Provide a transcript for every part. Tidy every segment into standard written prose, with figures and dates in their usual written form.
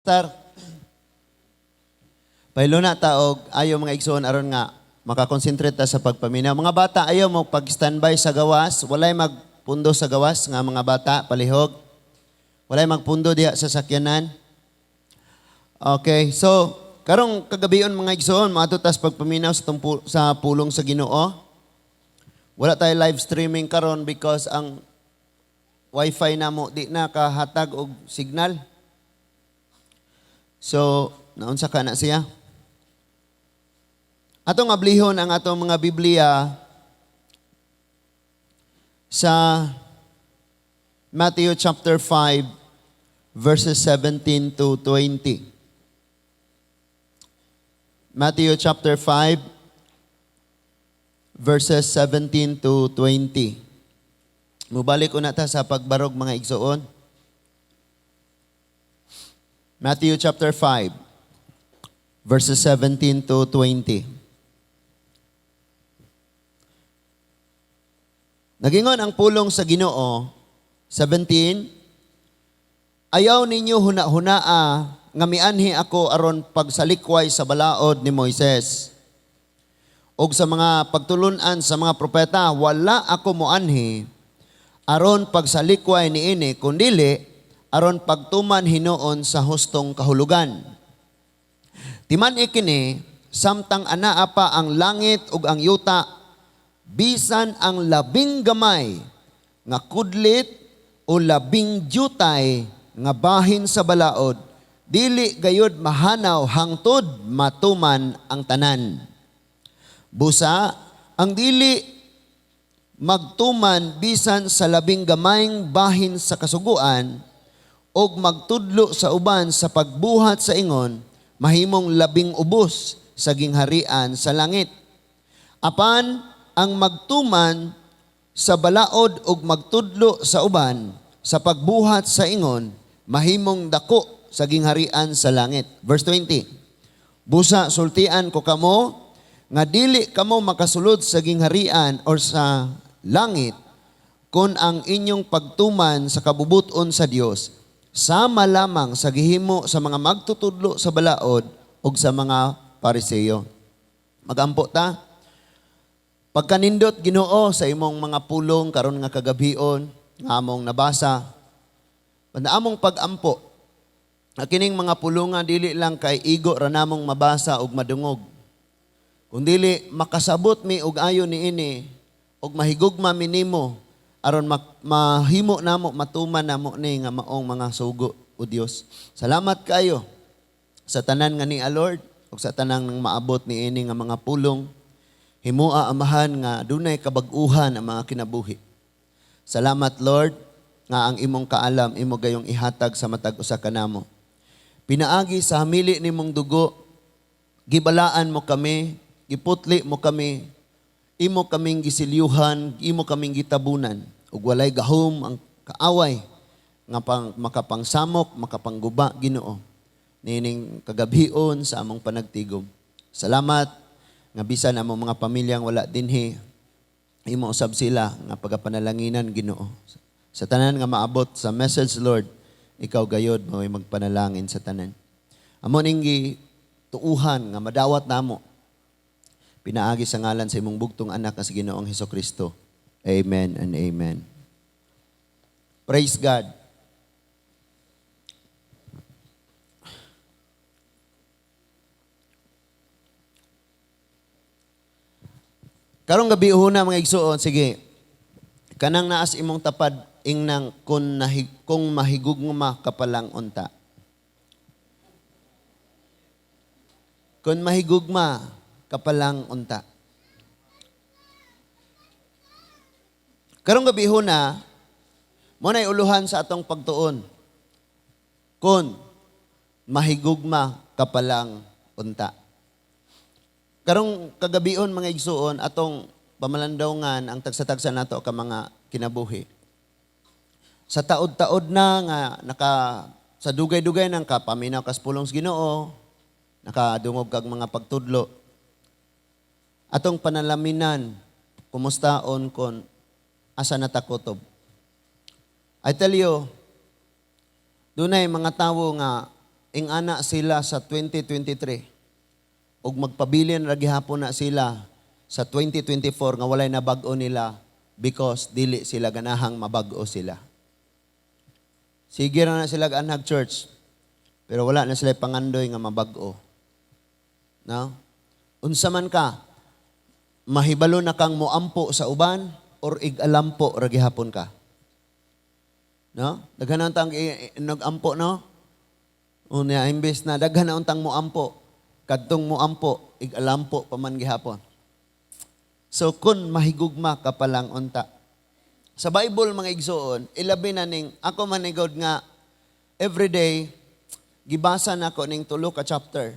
Star. Pahilo na ta og ayo, mga igsoon, aron nga makakonsentrate ta sa pagpaminaw. Mga bata, ayo mo pag standby sa gawas, walay magpundo sa gawas nga mga bata, palihog. Walay magpundo diha sa sakyanan. Okay, so karong kagabion, mga igsoon, moadto tas pagpaminaw sa pulong sa Ginoo. Wala tayo live streaming karon because ang wifi namo di na kahatag og signal. So, naunsa ka na siya? Atong ablihon ang atong mga Biblia sa Matthew chapter 5 verses 17 to 20. Matthew chapter 5 verses 17 to 20. Mubalik una ta sa pagbarog, mga igsoon. Matthew chapter 5 verses 17 to 20. Nagingon ang pulong sa Ginoo, 17, "Ayaw ninyo huna-hunaa nga mianhi ako aron pagsalikway sa balaod ni Moises og sa mga pagtulunan sa mga propeta. Wala ako moanhi aron pagsalikway niini, kundili aron pagtuman hinuon sa hustong kahulugan. Timan-i kini, samtang anaa pa ang langit ug ang yuta, bisan ang labing gamay nga kudlit o labing jutay nga bahin sa balaod, dili gayud mahanaw hangtod matuman ang tanan. Busa, ang dili magtuman bisan sa labing gamayng bahin sa kasuguan og magtudlo sa uban sa pagbuhat sa ingon, mahimong labing ubos sa gingharian sa langit. Apan ang magtuman sa balaod ug magtudlo sa uban sa pagbuhat sa ingon, mahimong dako sa gingharian sa langit." Verse 20. "Busa sultian ko kamo nga dili kamo makasulod sa gingharian or sa langit kung ang inyong pagtuman sa kabubuton sa Dios sama lamang sa gihimo sa mga magtutudlo sa balaod ug sa mga Pariseo." Magampo ta. Pagkanindot, Ginoo, sa imong mga pulong karon nga kagabion nga among nabasa. Banda among pagampo, nga kining mga pulunga dili lang kay igo ra namong mabasa ug madungog, kundili makasabot mi og ayo niini ug mahigugma mi nimo aron mahimo namo, matuman namo ni nga maong mga sugo, o Dios. Salamat kayo sa tanan nga ni Lord ug sa tanang nang maabot niini nga mga pulong. Himua, Amahan, nga dunay kabag-uhan ang mga kinabuhi. Salamat, Lord, nga ang imong kaalam imo gayong ihatag sa matag usa kanamo. Pinaagi sa hamili nimong dugo, gibalaan mo kami, giputli mo kami, imo kaming gisilyuhan, imo kaming gitabunan ug walay gahom ang kaaway nga makapangsamok, makapangguba, Ginoo, nining kagabhion sa among panagtigom. Salamat nga bisan among mga pamilyang wala dinhi, imo usab sila nga pagapanalanginan, Ginoo. Sa tanan nga maabot sa message, Lord, ikaw gayod mao'y magpanalangin sa tanan. Amo ning tuuhan nga madawat namo pinaagi sa ngalan sa imong bugtong anak nga si Ginoong Hesukristo. Amen and amen. Praise God. Karong gabi una, mga igsuon, sige. Kanang naas imong tapad, ingnang kung mahigugma ka palang unta. Kung mahigugma ka palang unta. Karong gabi huna, mo na'y uluhan sa atong pagtuon. Kung mahigugma ka palang unta. Karong kagabion, mga igsuon, atong pamalandongan ang tagsa-tagsa nato ka mga kinabuhi. Sa taod-taod na nga naka sa dugay-dugay nang kapaminaw kas pulong sa Ginoo, nakadungog kag mga pagtudlo. Atong panalaminan, kumustaon kon asa na ta kutob. I tell you, dunay mga tawo nga Ingana sila sa 2023 ug magpabilin ra gihapon na sila sa 2024 nga walay nabag-o nila because dili sila ganahang mabag-o sila. Sige ra na sila anhag church, pero wala na sila pangandoy nga mabag-o. No? Unsa man ka, mahibalo na kang moampo sa uban or ig-alampo ra gihapon ka? No? Daghan na untang nag-ampo, no? Unya, imbes na daghan na untang moampo, kadtong moampo, ig-alampo pa man gihapon. So kung mahigugma ka pa lang unta. Sa Bible, mga igsoon, ilabi na ning ako manigod nga everyday gibasa nako ning tulo ka chapter.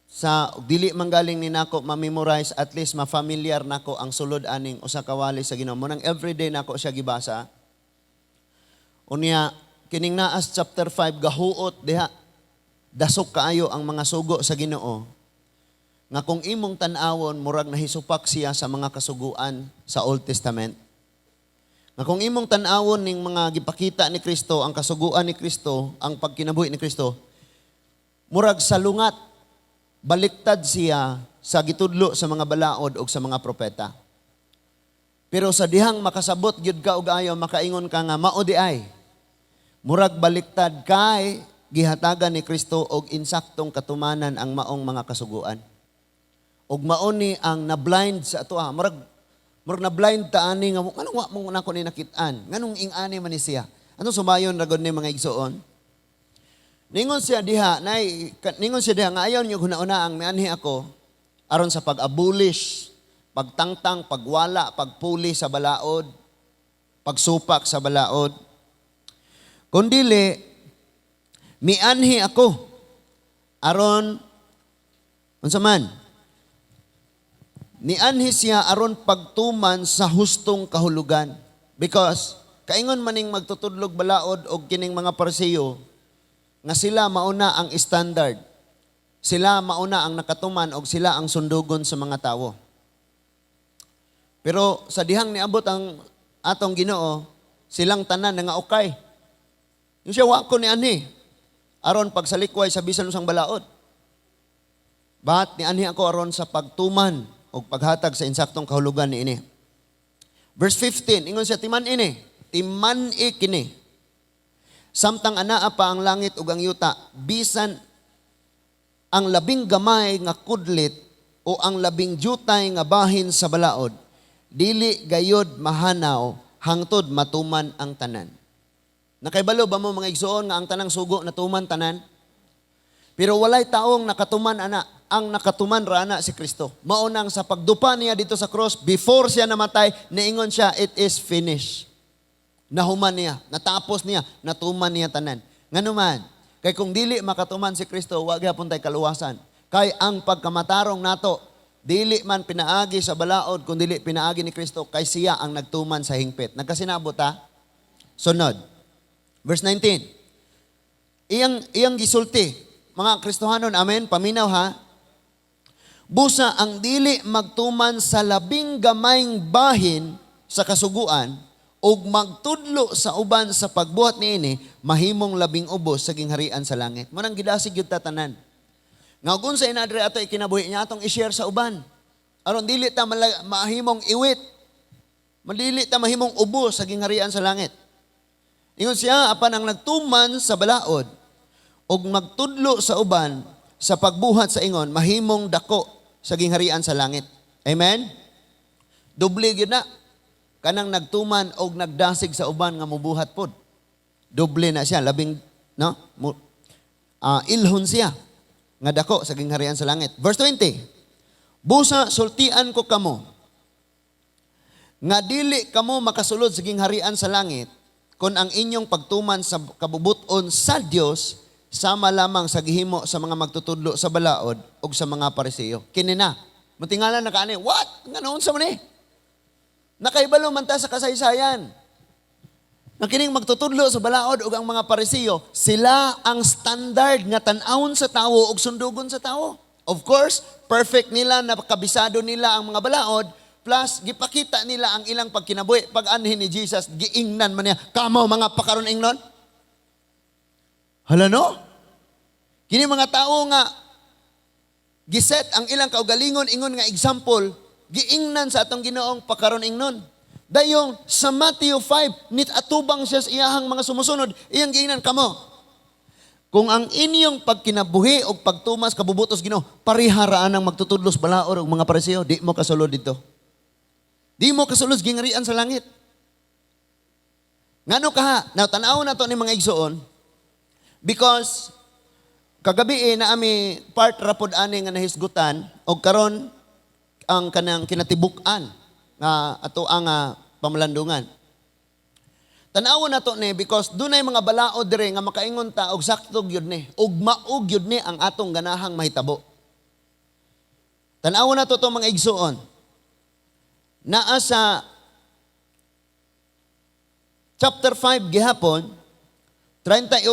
Sa dili man galing ni nako ma-memorize, at least ma-familiar nako ang sulod aning usa ka wali sa Ginoo. Mao nang everyday nako siya gibasa. Unya kining naas chapter 5, gahuot diha. Dasok kaayo ang mga sugo sa Ginoo. Nga kung imong tan-awon, murag nahisupak siya sa mga kasuguan sa Old Testament. Nga kung imong tan-awon ning mga gipakita ni Kristo, ang kasuguan ni Kristo, ang pagkinabuhi ni Kristo, murag salungat, baliktad siya sa gitudlo sa mga balaod o sa mga propeta. Pero sa dihang makasabot gyud ka og ayo, makaingon ka nga mao di ay. Murag baliktad kay gihatagan ni Kristo og insaktong katumanan ang maong mga kasuguan. Og mao ni ang na-blind sa ato. Murag na-blind ta ani nga nganong wa mo nako ni nakit-an? Nganong ing-ani man ni siya? Ano sumayon ra gud ni, mga igsoon? Ningon siya diha, nay, ningon siya diha nga ayaw niyo huna-una ang mianhi ako aron sa pag-abolish, pagtangtang, pagwala, pagpuli sa balaod, pagsupak sa balaod. Kundili, mianhi ako aron unsa man? Nianhi siya aron pagtuman sa hustong kahulugan. Because kaingon maning magtutudlog balaod og kining mga Pariseo nga sila mauna ang standard. Sila mauna ang nakatuman og sila ang sundugon sa mga tawo. Pero sa dihang niabot ang atong Ginoo, silang tanan nga okay. Yung siya, wa ko ni anhi aron pagsalikway sa bisan usang balaod. But nianhi ako aron sa pagtuman o paghatag sa insaktong kahulugan ni ini. Verse 15, ingon siya, timan ini, timan-i kini. Samtang anaa pa ang langit ug ang yuta, bisan ang labing gamay nga kudlit o ang labing jutay nga bahin sa balaod, dili gayod mahanaw hangtod matuman ang tanan. Nakaibalo ba mo, mga igsoon, nga ang tanang sugo natuman tanan? Pero walay taong nakatuman ana. Ang nakatuman ra ana si Kristo. Mao nang sa pagdupa niya dito sa cross, before siya namatay, niingon siya, "It is finished." Nahuman niya, natapos niya, natuman niya tanan. Ngano man, kay kung dili makatuman si Kristo, wa gyapon tay kaluwasan. Kay ang pagkamatarong nato, dili man pinaagi sa balaod, kun dili pinaagi ni Kristo, kay siya ang nagtuman sa hingpit. Nagkasinabot ta? Sunod. Verse 19. Iyang gisulti, mga Kristohanon, amen, paminaw ha. Busa ang dili magtuman sa labing gamayng bahin sa kasuguan ug magtudlo sa uban sa pagbuhat niini, mahimong labing ubos sa gingharian sa langit. Mao nang gidasig gyud ta tanan. Nga ug unsa ina diri ato ikinabuhi niya atong i-share sa uban. Aron dili ta mahimong iwit. Madili ta mahimong ubos sa gingharian sa langit. Ingon siya, apan ang nagtuman sa balaod ug magtudlo sa uban sa pagbuhat sa ingon, mahimong dako sa gingharian sa langit. Amen? Doble gyud na. Kanang nagtuman og nagdasig sa uban nga mubuhat pod. Doble na siya, labing no? Ilhon siya nga dako sa gingharian sa langit. Verse 20. Busa sultian ko kamo nga dili kamo makasulod sa gingharian sa langit kung ang inyong pagtuman sa kabubuton sa Dios sama lamang sa gihimo sa mga magtutudlo sa balaod ug sa mga Pariseo. Kini na. Mutingala na kaani, what? Ngano, unsa man eh? Nakaibalo man ta sa kasaysayan. Nga kining magtutudlo sa balaod ug ang mga Pariseo, sila ang standard nga tan-awon sa tawo ug sundugon sa tawo. Of course, perfect nila, nakabisado nila ang mga balaod, plus gipakita nila ang ilang pagkinabuhi. Pag anhin ni Jesus, giingnan man niya, "Kamo mga pakaron ingnon." Hala no? Kini mga tao nga giset ang ilang kaugalingon ingon nga example, giingnan sa atong Ginoong pakaron ingnon. Dayong sa Matthew 5, nit atubang siya sa iyahang mga sumusunod, iyang giingnan kamo. Kung ang inyong pagkinabuhi o pagtumas kabubutos Ginoo, pariharaan ang magtutudlos balaod og mga Pariseo, di mo kasulod dito. Di mo kasulod sa gingharian sa langit. Ngano kaha? Now, tanaw na to ni mga igsoon because kagabi eh, na ami part rapod ani nga nahisgutan og karon ang kanang kinatibuk-an nga ato ang pamalandungan. Tan-awon na to ni because dunay mga balaod dire nga makaingon ta og sakto gyud ni ug mao gyud ni ang atong ganahang mahitabo. Tan-awon na to mga igsuon. Naa sa chapter 5 gihapon, 38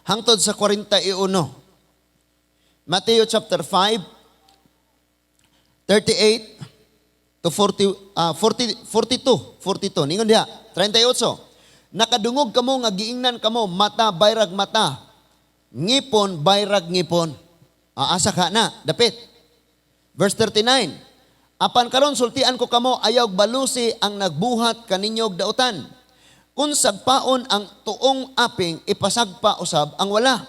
hangtod sa 41. Matthew chapter 5, 38 to 40, 40, 42, 42. Ningon diha, 38. Nakadungog kamo nga giingnan kamo, mata bayrag mata, ngipon bayrag ngipon. Asa ka na, dapit. Verse 39. Apan karon sultian ko kamo, ayaw balusi ang nagbuhat kaninyog dautan. Kung sagpaon ang tuong aping, ipasagpa usab ang wala.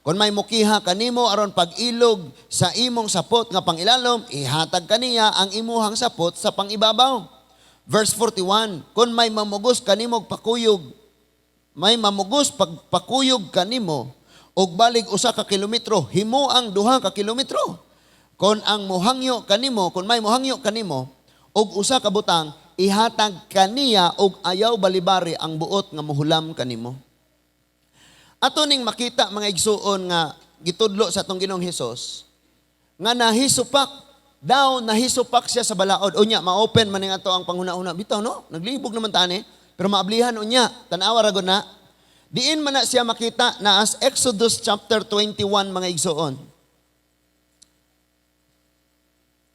Kung may mukiha kanimo aron pag-ilog sa imong sapot nga pangilalom, ihatag kaniya ang imuhang sapot sa pangibabaw. Verse 41, kung may mamugos kanimo pakuyog, may mamugos pagpakuyog kanimo og balig 1 ka kilometro, himo ang 2 ka kilometro. Kung ang muhangyo kanimo, kung may muhangyo kanimo og usa ka butang, ihatag kaniya og ayaw balibari ang buot nga muhulam kanimo. Ato ning makita, mga igsuon, nga gitudlo sa atong Ginoong Hesus nga nahisupak daw, nahisupak siya sa balaod. Unya ma-open man ning ato ang panghuna-huna bitaw no, naglibog naman tani, pero maablihan unya. Tan-awa ra gud na diin man na siya makita na as Exodus chapter 21, mga igsuon.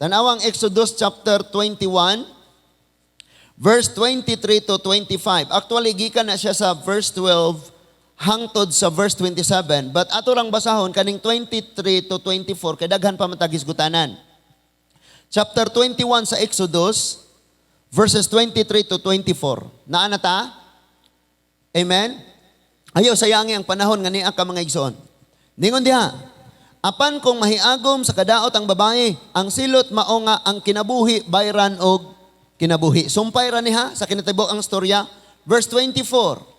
Tanawang Exodus chapter 21 verse 23 to 25. Actually, gikan na siya sa verse 12 hangtod sa verse 27. But ato lang basahon kaning 23 to 24 kay daghan pa man tag hisgutanan. Chapter 21 sa Exodus, verses 23 to 24. Naa na ta? Amen? Ayo sayangi ang panahon nga niya ka, mga igsoon. Ningon diha, apan kung mahiagom sa kadaot ang babae, ang silot mao nga ang kinabuhi bayran og kinabuhi. Sumpay ra niha sa kinatibuk ang storya. Verse 24.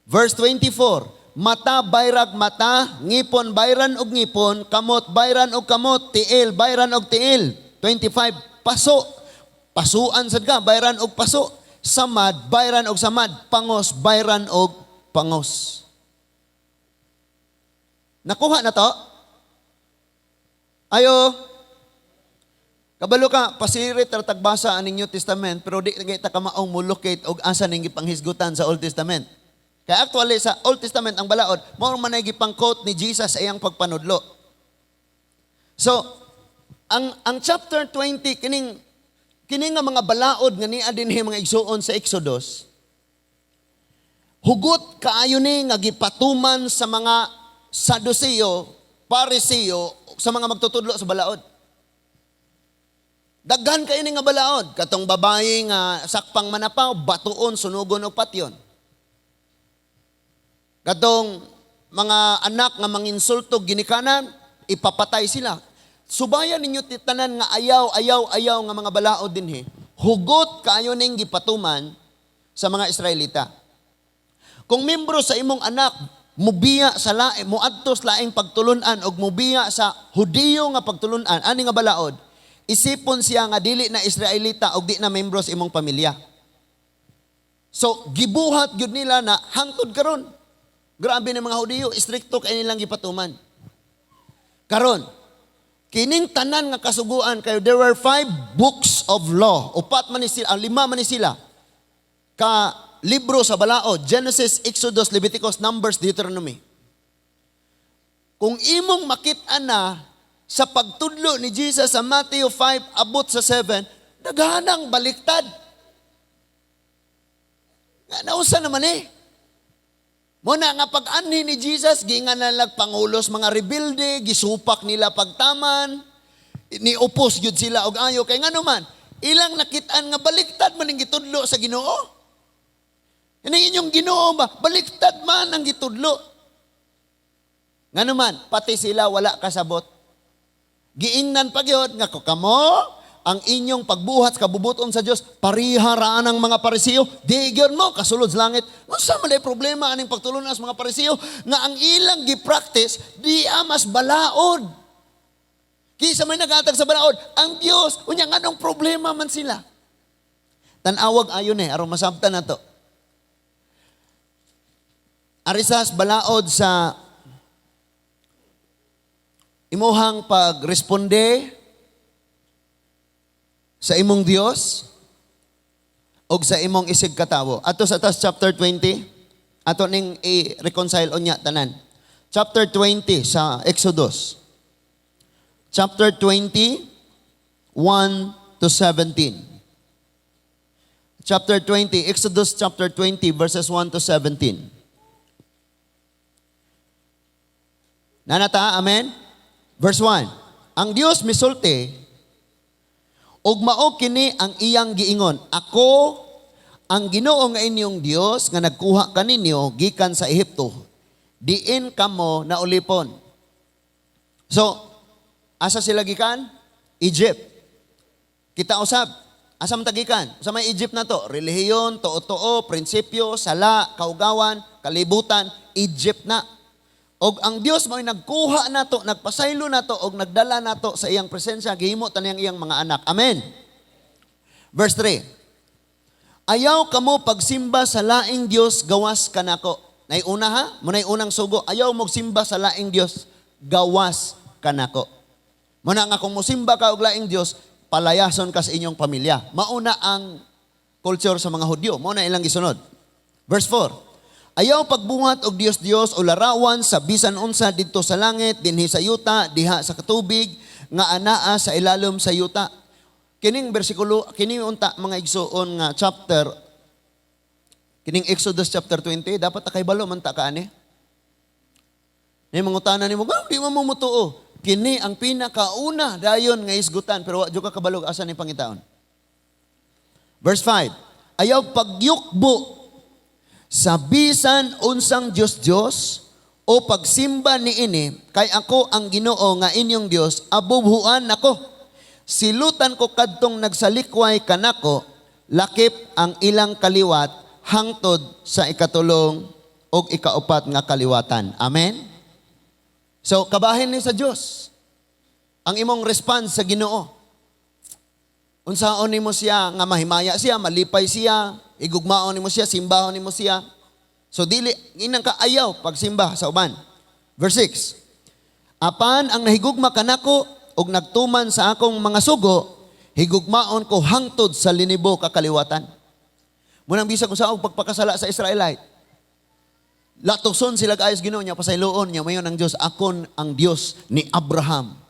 Verse 24, mata bayrag mata, ngipon bayran og ngipon, kamot bayran og kamot, tiil bayran og tiil. 25, paso. Pasuan sad ka, bayran og paso. Samad, bayran og samad, pangos, bayran og pangos. Nakuha na to? Ayo. Kabalo ka, pasirit ra tagbasa aning New Testament, pero di kita kamaong mo-locate og asa ning gipanghisgutan sa Old Testament. Kaya actually sa Old Testament ang balaod, mao man ay gipang-quote ni Jesus sa iyang pagpanudlo. So, ang chapter 20 kining kini nga mga balaod nga niya dinhi, mga igsuon, sa Exodus, hugot kaayo ni nga gipatuman sa mga Saduceo, Pariseo, sa mga magtutudlo sa balaod. Daghan kayo ni nga balaod. Katong babae nga sakpang manapaw, batuon, sunugon og patyon. Katong mga anak nga manginsulto ginikanan, ipapatay sila. Subayan ninyo tanan nga ayaw, ayaw, ayaw nga mga balaod dinhi. Hugot kaayo ning gipatuman sa mga Israelita. Kung membro sa imong anak mubiya sa laing, muadto sa laing pagtulunan og mubiya sa Hudiyo nga pagtulunan, ani nga balaod, isipon siya nga dili na Israelita og di na membro sa imong pamilya. So gibuhat gyud nila na hangtod karon. Grabe ng mga Hudiyo, istrikto kay nilang gipatuman. Karon, kining tanan nga kasuguan kayo, there were five books of law. Upat man ni sila, ang lima man ni sila. Ka libro sa balaod, Genesis, Exodus, Leviticus, Numbers, Deuteronomy. Kung imong makita na sa pagtudlo ni Jesus sa Matthew 5 abot sa 7, daghanang baliktad. Nga nausa naman eh. Muna nga pag-anhi ni Jesus, giingan na lang pangulos mga rebelde, gisupak nila pagtaman, niupos gyud sila og ayo kay ngano man ilang nakitaan nga baliktad man ang gitudlo sa Ginoo. Ini inyong Ginoo ba? Baliktad man ang gitudlo. Ngano man, pati sila wala kasabot. Giingnan pa gyud nga ko kamo ang inyong pagbuhat sa kabubuton sa Dios pariha ra ang mga Parisiyo, di gyud mo kasulod sa langit. Unsa man problema aning pagtulunan sa mga Parisiyo nga ang ilang gi-practice di mas balaod? Kisa may naghatag sa balaod? Ang Dios. Unya nganong problema man sila? Tan-awag ayon eh aron masabtan nato. Arisas balaod sa imuhang pagresponde sa imong Dios o sa imong isig katawo. Ato sa tas chapter 20, ato ning i-reconcile unya tanan. Chapter 20 sa Exodus. Chapter 20, 1 to 17. Chapter 20, Exodus chapter 20, verses 1 to 17. Nanata, amen? Verse 1. Ang Dios misulti, ug mao kini ang iyang giingon, "Ako ang Ginoo nga inyong Dios nga nagkuha kaninyo gikan sa Ehipto, diin kamo naulipon." So, asa sila gikan? Egypt. Kita usab, asa man ta gikan? Sa may Egypt na to, relihiyon, tuo-tuo, prinsipyo, sala, kaugawan, kalibutan, Egypt na. Og ang Dios mo'y nagkuha nato, nagpasaylo nato og nagdala nato sa iyang presensya, gihimo ta niyang iyang mga anak. Amen. Verse 3. "Ayaw kamo pagsimba sa laing Dios gawas kanako." Nay una ha, munay unang sugo, ayaw mogsimba sa laing Dios gawas kanako. Muna nga kung mosimba ka og laing Dios, palayason ka sa inyong pamilya. Mauna ang culture sa mga Hudyo, mao na ilang gisunod. Verse 4. "Ayaw pagbuhat og Dios-Dios o larawan sa bisan unsa didto sa langit, dinhi sa yuta, diha sa katubig, nga anaa sa ilalom sa yuta." Kining bersikulo, kini unta mga igsuon nga chapter, kining Exodus chapter 20, dapat ta kaybalo man ta kaani. Nay mangutana nimo, "Di man mo mutuo." Kini ang pinakauna dayon nga isgutan, pero wa jud ka kabalog asa ni pangitaon. Verse 5. "Ayaw pagyukbo sa bisan unsang Dios-Dios o pagsimba niini, kay ako ang Ginoo nga inyong Dios, abubhuan nako. Silutan ko kadtong nagsalikway kanako, lakip ang ilang kaliwat hangtod sa ikatulong og ikaupat nga kaliwatan." Amen. So kabahin ni sa Dios ang imong response sa Ginoo. Unsaon nimo siya nga mahimaya siya, malipay siya, igugmaon nimo siya, simbahon nimo siya. So dili inang ka ayaw pagsimba sa uban. Verse 6. "Apan ang nahigugma kanako ug nagtuman sa akong mga sugo, higugmaon ko hangtod sa linibo ka kaliwatan." Munang bisag usa og pagpakasala sa Israelite, latuson sila ayos Ginoo niya, pasayloon niya mayon ang Dios, "Akon ang Dios ni Abraham."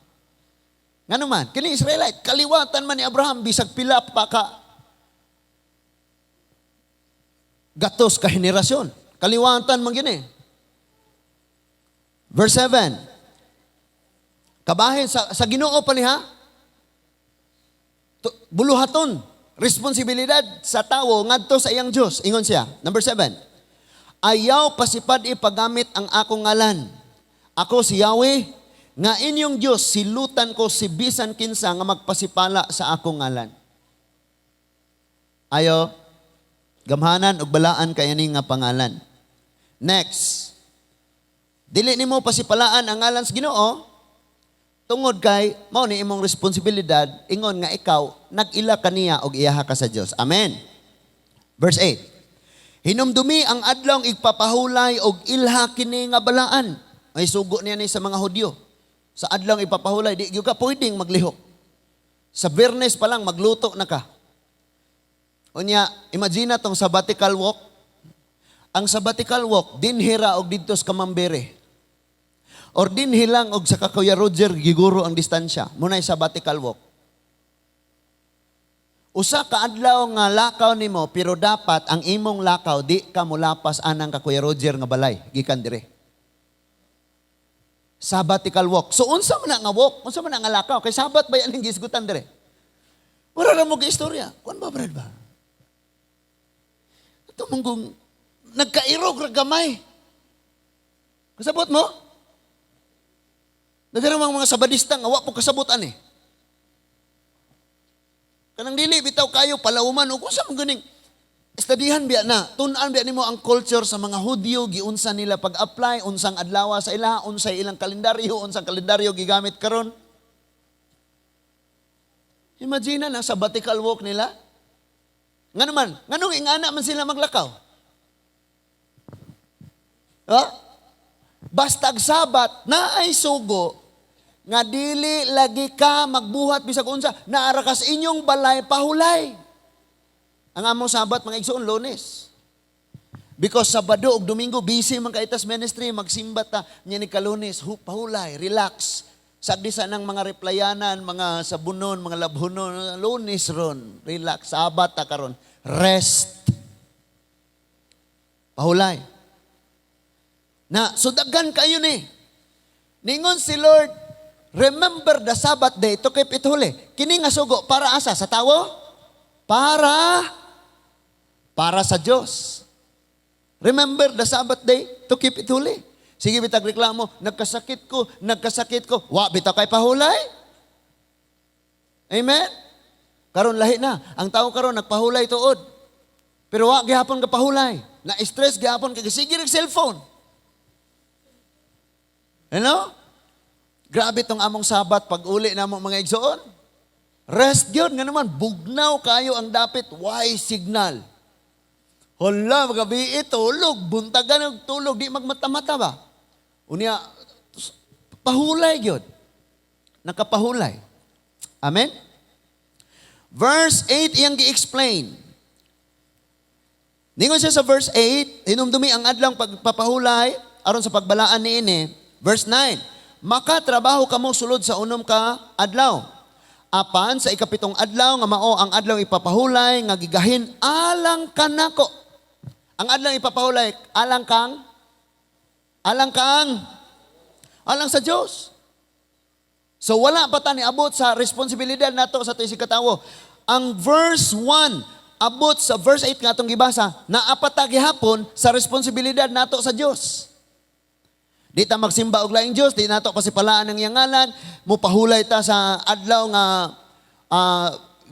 Ngano man, kini Israelite, kaliwatan man ni Abraham bisag pila pa ka gatos ka henerasyon. Kaliwatan man gini. Verse 7. Kabahin sa Ginoo pa niya, buluhaton, responsibilidad sa tawo ngadto sa iyang Dios. Ingon siya. Number 7. "Ayaw pasipad ipagamit ang akong ngalan. Ako si Yahweh, nga inyong Dios, silutan ko si bisan kinsa nga magpasipala sa akong ngalan." Ayo, gamhanan ug balaan kay ani nga pangalan. Next. Dili nimo pasipalaan ang ngalan sa Ginoo tungod kay mao ni imong responsibilidad ingon nga ikaw nag-ila kaniya og iyaha ka sa Dios. Amen. Verse 8. "Hinumdumi ang adlong igpapahulay og ilha kini nga balaan." Ay sugo niya ni sa mga Hudyo. Sa adlong ipapahulay, di gyud ka pwedeng maglihok. Sa Biyernes pa lang magluto na ka. Unya, imagine na tong sabbatical walk. Ang sabbatical walk, dinhira og didto sa Kamambere. Or dinhi lang og sa Kakuya Roger giguro ang distansya. Muna'y sabbatical walk. Usa ka adlaw nga lakaw nimo, pero dapat ang imong lakaw di ka mulapas anang ka Kuya Roger nga balay gikan dire. Sabbatical walk. So unsa man na nga walk? Unsa man na nga lakaw? Kay Sabat ba yan ang gisgutan dire? Wala ra mo istorya. Kuan ba, brad ba? Ito mong nagkairog ra gamay. Kasabot mo? Nagkaroon mga Sabadista nga wa po kasabot ani. Kanang dili bitaw kayo palauman o kung sa man ganing estadihan biya na, tun-an biya nimo ang culture sa mga Hudyo, giunsa nila pag-apply, unsang adlaw sa ila, unsay ilang kalendaryo, unsang kalendaryo gigamit karon. Imagine na sabbatical walk nila. Nga naman, nganong ingana man sila maglakaw? Ha? Bastag Sabat, naay sugo, nga dili lagi ka magbuhat bisag unsa, naara ka sa inyong balay pahulay. Ang among Sabat, mga igsoon, Lunes. Because Sabado ug Domingo busy man kay tas ministry, magsimba ta nya ni Kalunes, pahulay, relax. Sagdi sa nang mga replayanan, mga sabunon, mga labhunon, Lunes ron, relax, Sabat ta karon, rest. Pahulay. Na, so daghan kayo ni. Ningon si Lord, "Remember the Sabbath day to keep it holy." Kini nga sugo para asa sa tawo? Para sa Dios. Remember the Sabbath day to keep it holy. Sige bitag reklamo, "Nagkasakit ko, nagkasakit ko." Wa bitaw kay pahulay. Amen? Karon lahi na. Ang tao karon nagpahulay tuod. Pero wa gihapon ka pahulay. Na-stress gihapon kay sige reg cellphone. Ano? Grabe tong among Sabat pag uli na mo, mga igsoon. Rest gyud nga naman bugnaw kayo ang dapit, why signal. Hala, magabi tulog, buntagan og tulog, di magmata-mata ba? Unya pahulay gyud. Nakapahulay. Amen? Verse 8 iyang gi-explain. Ningon siya sa verse 8, "Hinumdumi ang adlawng pagpapahulay aron sa pagbalaan niini." Verse 9, "Makatrabaho kamo sulod sa 6 ka adlaw. Apan sa ikapitong adlaw nga mao ang adlaw ipapahulay nga gigahin alang kanako." Ang adlaw ipapahulay alang sa Dios. So wala pa ta niabot sa responsibilidad nato sa tuig katawo. Ang verse 1 abot sa verse 8 nga atong gibasa, naa pa ta gihapon sa responsibilidad nato sa Dios. Di ta magsimba og laing Dios, di nato pasipalaan ang iyang ngalan, mupahulay ta sa adlaw nga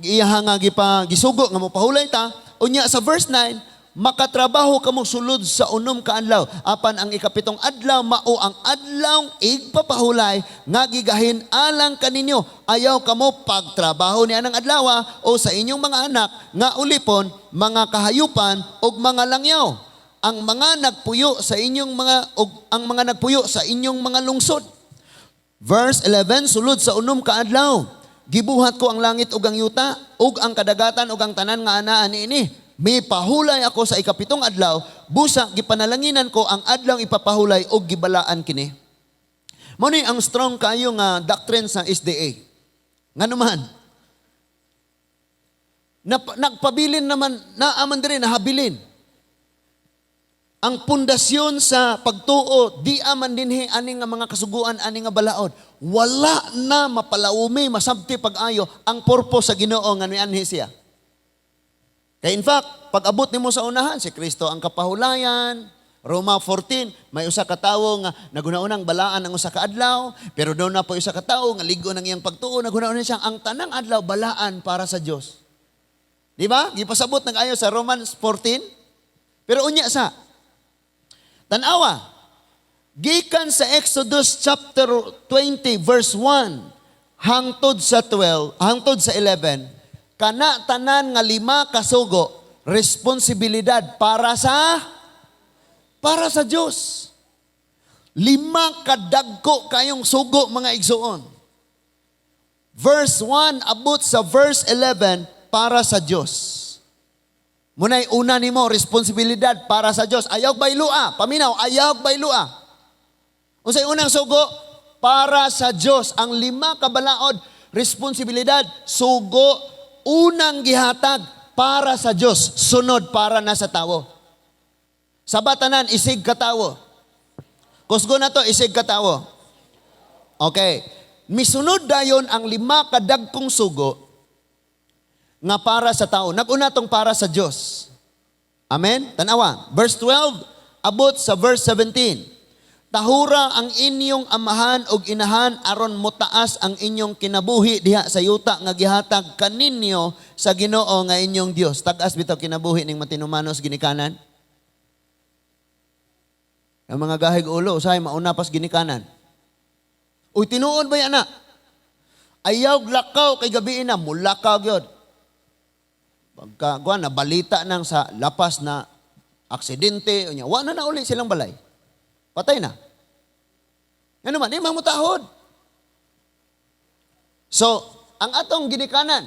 iyaha nga gipa gisugo nga mupahulay ta. Unya sa verse 9, "Makatrabaho kamo sulod sa 6 ka adlaw. Apan ang ikapitong adlaw mao ang adlaw igpapahulay nga gigahin alang kaninyo. Ayaw kamo pagtrabaho ni anang adlaw o sa inyong mga anak nga ulipon, mga kahayupan ug mga langyaw. Ang mga nagpuyo sa inyong mga ug ang mga nagpuyo sa inyong mga lungsod." Verse 11, "Sulod sa 6 ka adlaw, gibuhat ko ang langit ug ang yuta, ug ang kadagatan ug ang tanan nga anaa niini. Mipahulay ako sa ikapitong adlaw, busa gipanalanginan ko ang adlaw ipapahulay ug gibalaan kini." Mao ni ang strong kayo nga doctrine sa SDA. Ngano man? Nagpabilin naman, naaman diri nahabilin. Ang pundasyon sa pagtuo, di aman dinhi ani nga mga kasuguan, ani nga balaod. Wala na mapalaumi, masabti pag-ayo ang purpose sa Ginoo nga nianhi siya. Kay in fact, pag abot nimo sa unahan, si Kristo ang kapahulayan. Roma 14, may usa ka tawo nga naguna-unang balaan ang usa ka adlaw, pero doon na po usa ka tawo nga ligo ng iyang pagtuo, naguna-una siya ang tanang adlaw balaan para sa Dios. Di ba? Gipasabot nag-ayo sa Romans 14. Pero unya sa Tanawa, gikan sa Exodus chapter 20 verse 1 hangtod sa 12, hangtod sa 11, kana tanan nga lima kasugo responsibilidad para sa Dios. Lima kadagko kayong sugo, mga igsoon. Verse 1 abot sa verse 11, para sa Dios. Muna'y una nimo responsibilidad para sa Dios. Ayaw baylua. Paminaw, ayaw baylua. Unsay unang sugo? Para sa Dios. Ang lima ka balaod, responsibilidad, sugo. Unang gihatag para sa Dios, sunod para na sa tawo. Sa batanan, isig katawo. Kusgo na to, isig katawo. Okay. Misunod dayon ang lima kadagkong sugo nga para sa tao. Nag-una tong para sa Dios. Amen? Tanawa. Verse 12, abot sa verse 17. Tahura ang inyong amahan ug inahan aron motaas ang inyong kinabuhi diha sa yuta nga gihatag kaninyo sa Ginoo nga inyong Dios. Tag-as bitaw kinabuhi ning matinumanos ginikanan. Ang mga gahig ulo, usahay mauna pas ginikanan. Uy, tinuod ba yan na? Ayaw lakaw kay gabi na, mulakaw gyud. Pagka, kuan, nabalita nang sa lapas na aksidente, unya, wa na na uli silang balay. Patay na. Ano man, di mamutahod. So, ang atong ginikanan,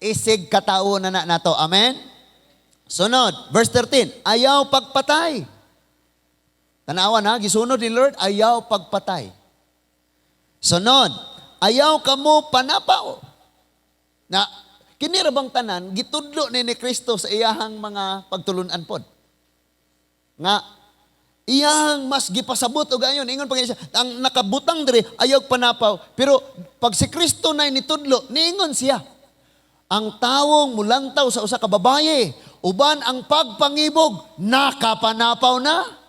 isig katao na na nato. Amen? Sunod, verse 13, ayaw pagpatay. Tanawa na, gisunod ni Lord, ayaw pagpatay. Sunod, ayaw kamo panapaw. Na, kini ra bang tanan, gitudlo ni Kristo sa iyahang mga pagtulunan pod. Nga, iyahang mas gipasabot og ayon, ingon pa siya, ang nakabutang diri ayaw panapaw. Pero pag si Kristo na nitudlo, niingon siya, ang tawong mulantaw sa usa ka babaye, uban ang pagpangibog, nakapanapaw na.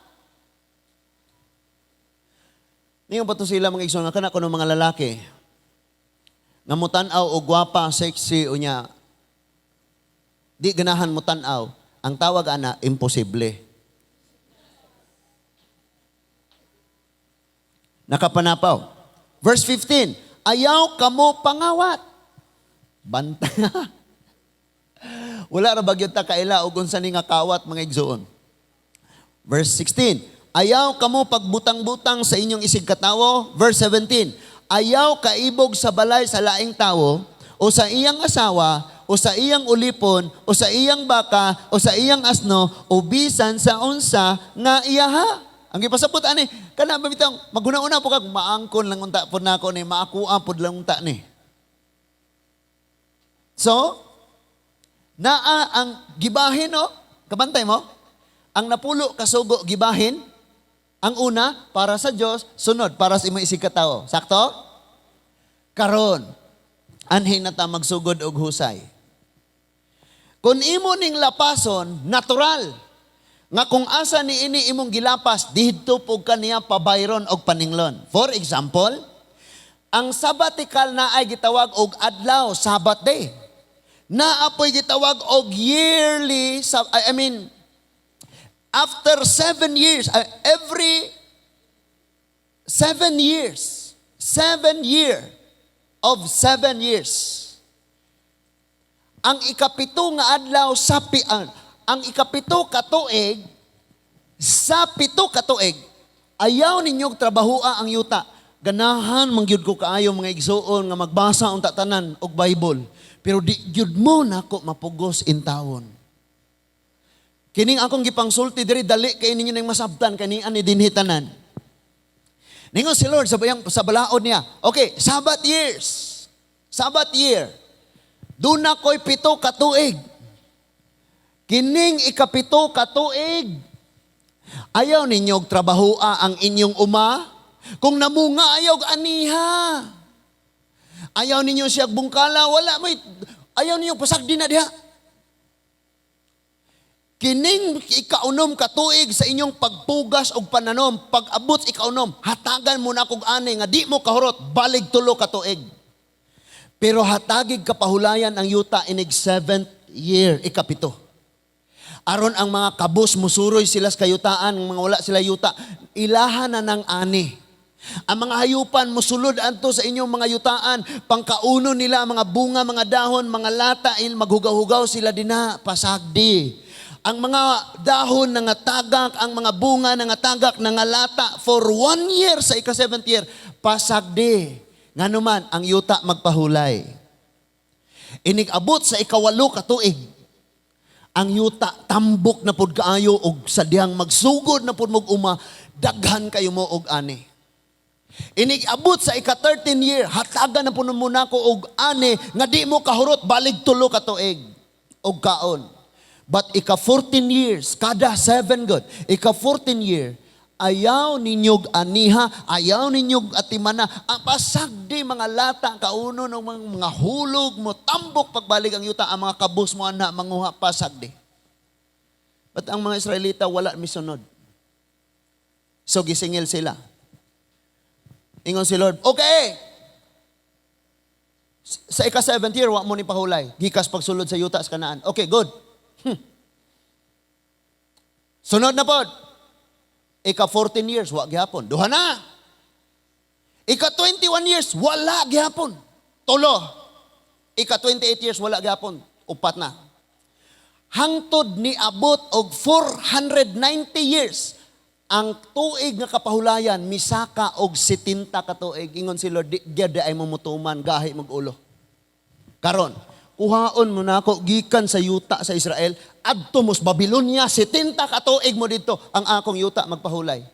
Ningon pa to sila mga igsoon nga kana kuno mga lalaki nga mutan-aw og gwapa, sexy unya di ganahan mutan-aw, ang tawag ana imposible. Nakapanapaw. Verse 15, ayaw kamo pangawat. Banta. Wala ra ba gyud ta kaila og unsa ni nga kawat mga igsoon. Verse 16, ayaw kamo pagbutang-butang sa inyong isig katawo. Verse 17, ayaw kaibog sa balay sa laing tawo o sa iyang asawa o sa iyang ulipon o sa iyang baka o sa iyang asno o bisan sa unsa nga iyaha. Ang gipasabot ani kana ba bitong maguna-una po kag maangkon lang unta pod nako ni, maakua pod lang unta ni. So, naa ang gibahin, no? Kabantay mo? Ang napulo kasugo gibahin, ang una para sa Dios, sunod para sa imong isig katawo. Sakto? Karon, anhi na ta magsugod og husay. Kung imo ning lapason, natural nga kung asa ni ini imong gilapas, didto pug kaniya pabayron og paninglon. For example, ang sabbatical na ay gitawag og adlaw, Sabbath day. Naa poy gitawag og yearly, I mean, after 7 years, every 7 years, 7 year of 7 years, ang ikapito nga adlaw sa ang ikapito katuig sa 7 katuig, ayaw ninyong trabahoa ang yuta. Ganahan man gyud ko kaayo mga igsuon nga magbasa unta tanan og Bible. Pero di gyud mo nako mapugos intawon. Kining akong gipangsulti diri dali kay ninyo nang masabtan kani ani dinhi tanan. Ningon si Lord sa bayang sa balaod niya. Okay, Sabbath years. Sabbath year. Duna ko'y 7 katuig. Kining ikapito katuig. Ayaw ninyong trabahoa ang inyong uma. Kung namunga ayaw aniha. Ayaw ninyo siya bungkala, wala may ayaw ninyo pasagdi na diha. Kining 6 katuig sa inyong pagpugas og pananom, pag-abot 6, hatagan mo na kog ani nga di mo kahurot, balig 3 katuig. Pero hatagig kapahulayan ang yuta inig seventh year, 7. Aron ang mga kabus, musuroy sila sa kayutaan, ang mga wala sila yuta, ilahan na ng ani. Ang mga hayupan, musulod anto sa inyong mga yutaan, pangkauno nila ang mga bunga, mga dahon, mga lata, maghugaw-hugaw sila dinha, pasagdi. Ang mga dahon na nga tagak, ang mga bunga na nga tagak, na nga lata, for 1 year sa ika-seventh year, pasagdi. Nganuman, ang yuta magpahulay. Inig abot sa 8 katuig, ang yuta tambok na pud kaayo og sa dihang magsugod na pud mog uma, daghan kayo mo og ani. Inig abot sa ika 13 year, hatagan na puno mo nako og ani nga di mo kahurot balig 3 ka tuig og kaon. But ika 14 years, kada 7 good. Ika 14 year, ayaw ninyog aniha, ayaw ninyog atimana. Ang pasagdi mga lata, kauno ng mga hulog mo, tambok pagbalik ang yuta, ang mga kabus mo ana manguha pasagdi. But ang mga Israelita, wala misunod. So gisingil sila. Ingon si Lord, "Okay. Sa ika 7th year, wa mo ni pahulay. Gikas pagsulod sa yuta sa Kanaan. Okay, good. Sunod na pod. Ika 14 years, wa gihapon. Duha na. Ika 21 years, wala gihapon. Tulo. Ika 28 years, wala gihapon. Upat na. Hangtod ni abot og 490 years, ang tuig nga kapahulayan misaka og 70 ka tuig. Ingon si Lord, "Di gyud ay mo mutuman, gahi mag ulo. Karon, kuhaon mo nako gikan sa yuta sa Israel adto mo sa Babylonia, 70 ka tuig mo didto, ang akong yuta magpahulay."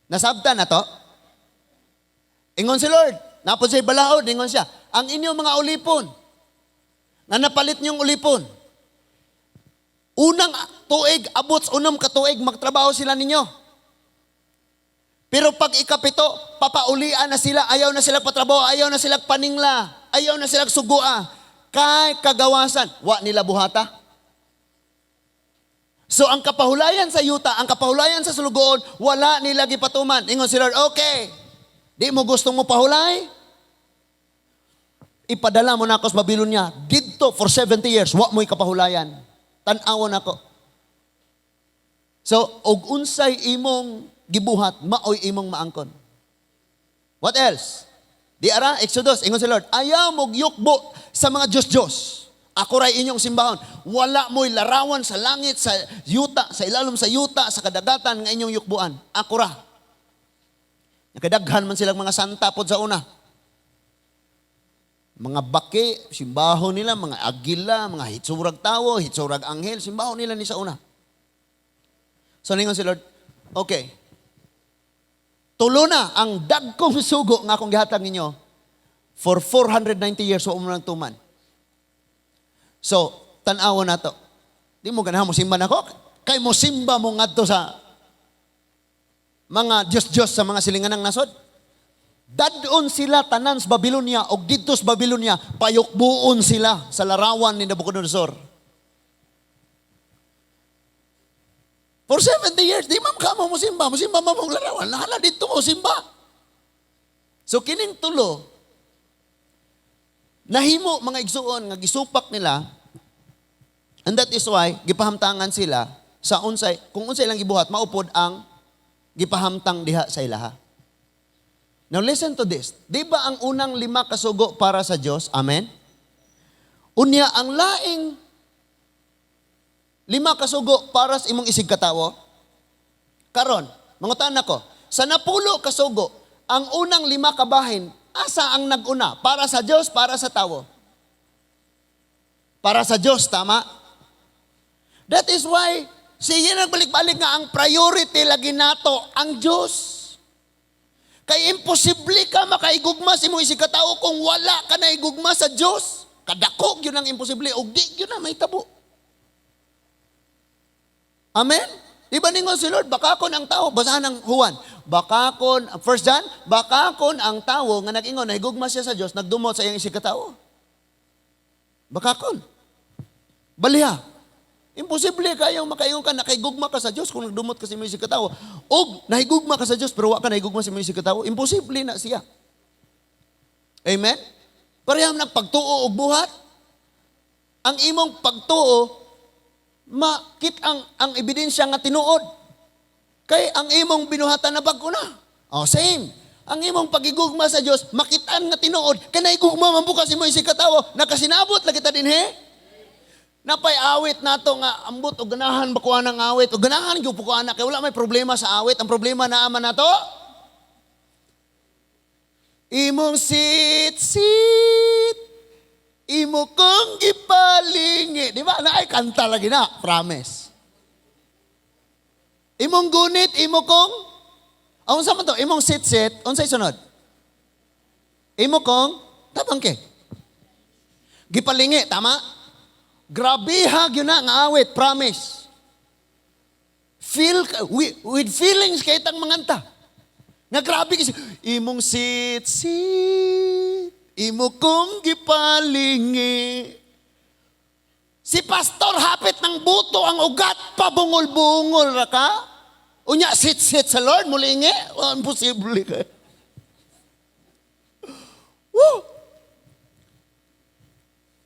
Nasabtan na to? Ingon si Lord, napod siya balaod, ingon siya, "Ang inyong mga ulipon, nga napalit niyong ulipon, unang tuig, abot sa 6 ka tuig, magtrabaho sila ninyo. Pero pag ikapito, papaulian na sila, ayaw na sila patrabaho, ayaw na sila paningla, ayaw na sila sugua. Kay kagawasan, wa nila buhata." So ang kapahulayan sa yuta, ang kapahulayan sa sulugoon, wala nila gipatuman. Ingon si Lord, "Okay, di mo gustong mo pahulay? Ipadala mo na ako sa Babylonia. Didto for 70 years, wa mo'y kapahulayan. Tan-awon ako. So, og unsay imong gibuhat, maoy imong maangkon." What else? Di ara, Exodus, ingon si Lord, "Ayaw mo yukbo sa mga Diyos-Diyos. Ako ray inyong simbahon. Wala mo'y larawan sa langit, sa yuta, sa ilalom sa yuta, sa kadagatan nga inyong yukbuan. Ako ra." Nakadaghan man silang mga santa pod sa una. Mga baki, simbahon nila, mga agila, mga hitsurag tawo, hitsurag anghel, simbahon nila ni sa una. So ningon si Lord, "Okay, tulo na ang dagkong sugo nga akong gihatag ninyo for 490 years wa mo nang tuman. So, tan-awon na to. Di mo ganahan mo simba nako? Kay mo simba mo ngadto sa mga Diyos-Diyos sa mga silinganang nasod. Dadon sila tanan sa Babylonia og didto sa Babylonia payukbuon sila sa larawan ni Nabucodonosor. For 70 years, di man ka mo musimba, musimba man mong larawan, nahala didto mo simba." So kining tulo, nahimo, mga igsuon, nga gisupak nila, and that is why gipahamtangan sila sa unsay, kung unsay lang gibuhat, maupod ang gipahamtang diha sa ilaha. Now listen to this. Di ba ang unang lima kasugo para sa Diyos? Amen? Unya, ang laing lima kasugo para sa imong isig katawo? Karon, mangutan ako, sa 10 kasugo, ang unang lima kabahin, asa ang nag-una? Para sa Diyos, para sa tawo? Para sa Diyos, tama? That is why, sige nagbalik-balik nga ang priority lagi nato, ang Diyos. Kay imposible ka makaigugma sa imong isig katawo kung wala ka na igugma sa Diyos. Kadako gyud ang imposible ug di gyud na mahitabo. Amen? Di ba ningon si Lord, "Bakakon ang tao," basahan ang Juan, bakakon, First John, "Bakakon ang tao nga nag-ingon, nahigugma siya sa Diyos, nagdumot sa iyang isig katawo." Bakakon. Baliha. Imposible kayong makaingon ka, nakaigugma ka sa Diyos kung nagdumot ka sa imong isig katawo. Og nahigugma ka sa Diyos pero wa ka nahigugma sa imong isig katawo, imposible na siya. Amen? Pareham ng pagtuo og buhat. Ang imong pagtuo, makit ang ebidensya nga tinuod. Kay ang imong binuhatan na bag-o na. Oh, same. Ang imong pagigugma sa Dios, makitaan nga tinuod. Kay naigugma man bukas imong isig katawo, nakasinabot lagi ta dinhi. Napay awit nato nga ambot og ganahan ba ko anang awit o ganahan gyud ko ana kay wala may problema sa awit. Ang problema naa man nato. Imong sit sit imo kong gipalingi. Di ba? Naay kanta lagi na, promise. Imong gunit, imo kong. Ang unsa man to, imong sit-sit, unsay sunod? Imo kong tabangke. Gipalingi, tama? Grabiha gyud na nga awit, promise. Feel with feelings kay tang manganta. Nga grabe kasi imong sit-sit, imo kong gipalingi. Si pastor hapit ng buto ang ugat, pabungol-bungol ra ka. Unya sit-sit sa Lord mulingi, oh, imposible ka. Woo!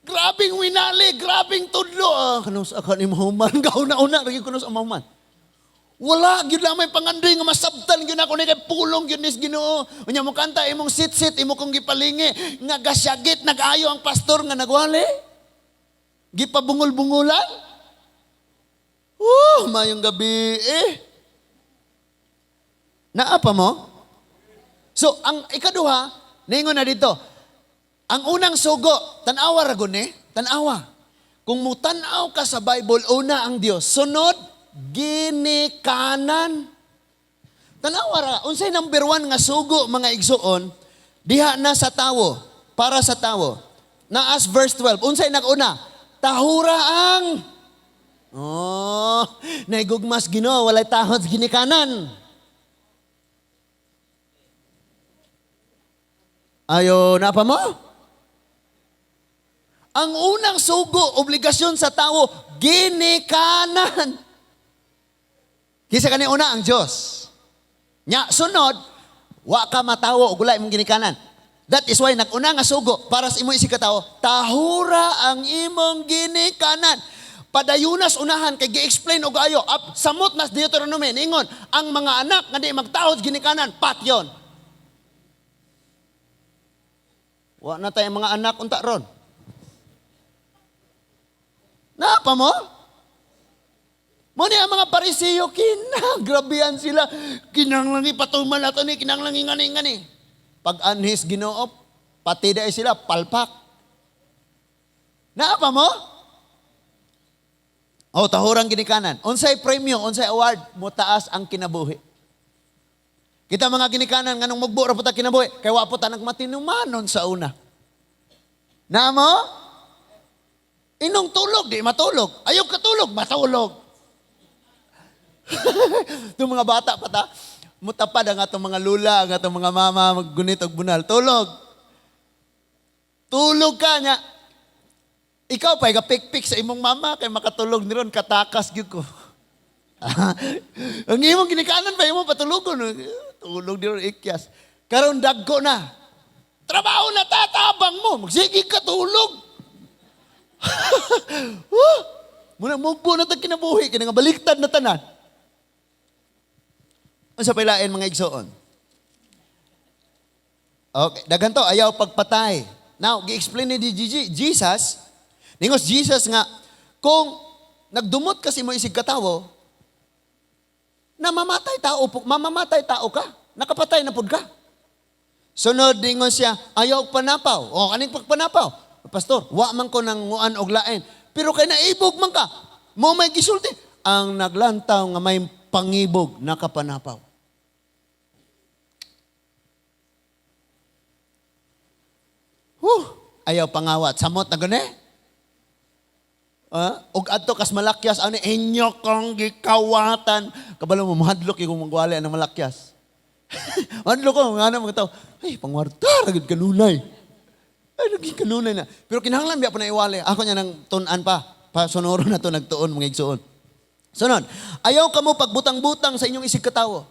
Grabing winali, grabing tudlo. Ah, kanus aka ni mahuman, gauna-una lagi kunos ang mahuman. Wala gyud lang may pangandoy nga masabtan gyud ako ni kay pulong gyud nis Ginoo. Unya mo kanta imong sit-sit, imo kong gipalingi nga gasyagit nag-ayo ang pastor nga nagwali. Gipabungol-bungulan. Oh, mayong gabi eh. Naa pa mo? So, ang ikaduha, ningon na dito, ang unang sugo, tan-awa ra gud ni, tan-awa. Kung mutan-aw ka sa Bible, una ang Dios. Sunod, ginikanan. Tanawa ra, unsay number 1 nga sugo mga igsuon, diha na sa tawo, para sa tawo. Naas verse 12, unsay nag-una? Tahura ang. Oh, naigugmas Ginoo, walay tahod sa ginikanan. Ayo, napa mo? Ang unang sugo, obligasyon sa tao, ginikanan. Kisa kani una ang Diyos. Nya, sunod, wa ka matawo og wala imong ginikanan. That is why nag-una nga sugo para sa imong isig katao, tahura ang imong ginikanan. Padayunas unahan kay gi-explain og ayo, up, samot nas Deuteronomy ningon, ang mga anak nga di magtahod ginikanan, patyon. Wa na tayo mga anak unta ron. Napa mo? Mo ni ang mga Parisiyo, kinagrabihan sila. Kinanglangi patuman nato ni, kinanglangi ngani ngani. Pag anhis Ginoo, pati dai sila, palpak. Naapa mo? O, tahurang ginikanan. Unsay premyo, unsay award, mutaas ang kinabuhi. Kita mga ginikanan, nganong mugbo ra po ta kinabuhi, kay wa po ta nagmatinumanon sa una. Naa mo? Inong tulog, di matulog. Ayaw katulog, matulog. Itong mga bata pa ta, mutapad ang atong mga lula, ang atong mga mama, maggunit og bunal. Tulog. Tulog ka niya. Ikaw pa, ikapik-pik sa imong mama, kay makatulog ni ron, katakas gyud ko. Ang imong ginikanan pa, imong patulogon. Tulog ni ron, ikyas. Karon dagko na. Trabaho na tatabang mo. Magsige ka tulog. Woo! Muna mugbo na tag kinabuhi, kini nga baliktad na tanan. Unsa pailain mga igsoon? Okay, daghan to ayaw pagpatay. Now, gi-explain ni Jesus, ningos Jesus nga kung nagdumot kasi mo isig katawo, namamatay tao, mamamatay tao ka, nakapatay na pud ka. Sunod ningon siya, ayaw panapaw. O kaning pagpanapaw? Pastor, wa man ko nang nguan og lain. Pero kay naibog man ka, mo may gisulti ang naglantaw nga may pangibog nakapanapaw. Huh, ayaw pangawat. Samot na gani. Og adto kas Malakyas ani inyo kong gikawatan. Kabalo mo mahadlok yung magwali ang Malakyas. Mahadlok ko nga na mga tao. Ay, pangwarta ra gid kanunay. Ay, naging kanunay na. Pero kinahanglan biya pa na iwali. Ako niya nang tun-an pa. Pa sonoro na to nagtuon mga igsuon. Sunod, ayaw kamo pagbutang-butang sa inyong isig katawo.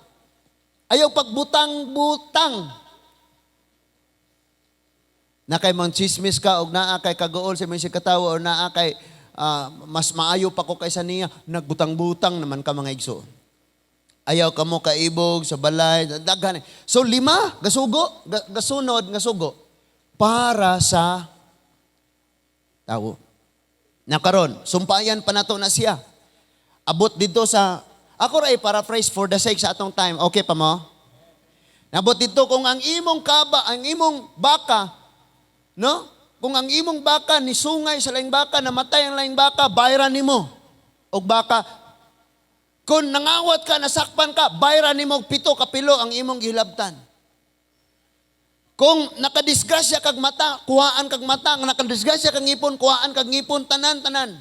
Ayaw pagbutang-butang. Na kay mang chismis ka og naa kay kaguol sa imong isig katawo o naa kay mas maayo pa ko kaysa niya, nagbutang-butang naman ka mga igsuon. Ayaw kamo kaibog sa balay, daghan. So lima gasugo, gasunod nga sugo para sa tawo. Nakaron, sumpayan pa nato na siya. Abot dito sa, ako ra paraphrase for the sake sa atong time. Okay pa mo? Nabot dito kung ang imong kaba, ang imong baka, no? Kung ang imong baka nisungay sa laing baka, namatay ang laing baka, bayaran nimo. Og baka Kung nangawat ka, nasakpan ka, bayran nimo og 7 ka pilo ang imong gihilabtan. Kung nakadisgrasya kag mata, kuhaan kag mata. Kung nakadisgrasya kag ngipon, kuhaan kag ngipon, tanan, tanan.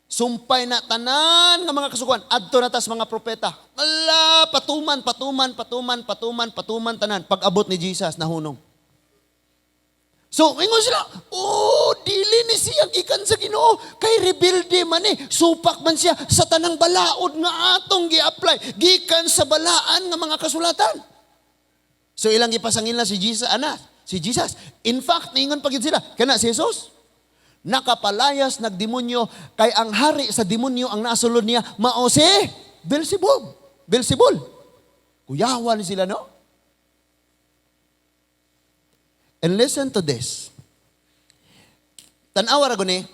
Sumpay na tanan nga mga kasuguan. Adto na tas mga propeta. Ala, patuman, patuman, patuman, patuman, patuman, tanan. Pag abot ni Jesus, nahunong. So, ingon sila, "Oh, dili ni siya gikan sa Ginoo. Kay rebelde man eh. Supak man siya sa tanang balaod nga atong gi-apply. Gikan sa balaan nga mga kasulatan." So, ilang gipasangil na si Jesus, ana, si Jesus. In fact, niingon pa gyud sila, kana si Jesus. Nakapalayas nagdemonyo kay ang hari sa demonyo ang nasulod niya mao si Beelzebub. Beelzebul. Kuyawan sila, no? And listen to this. Tan-awa ra guni.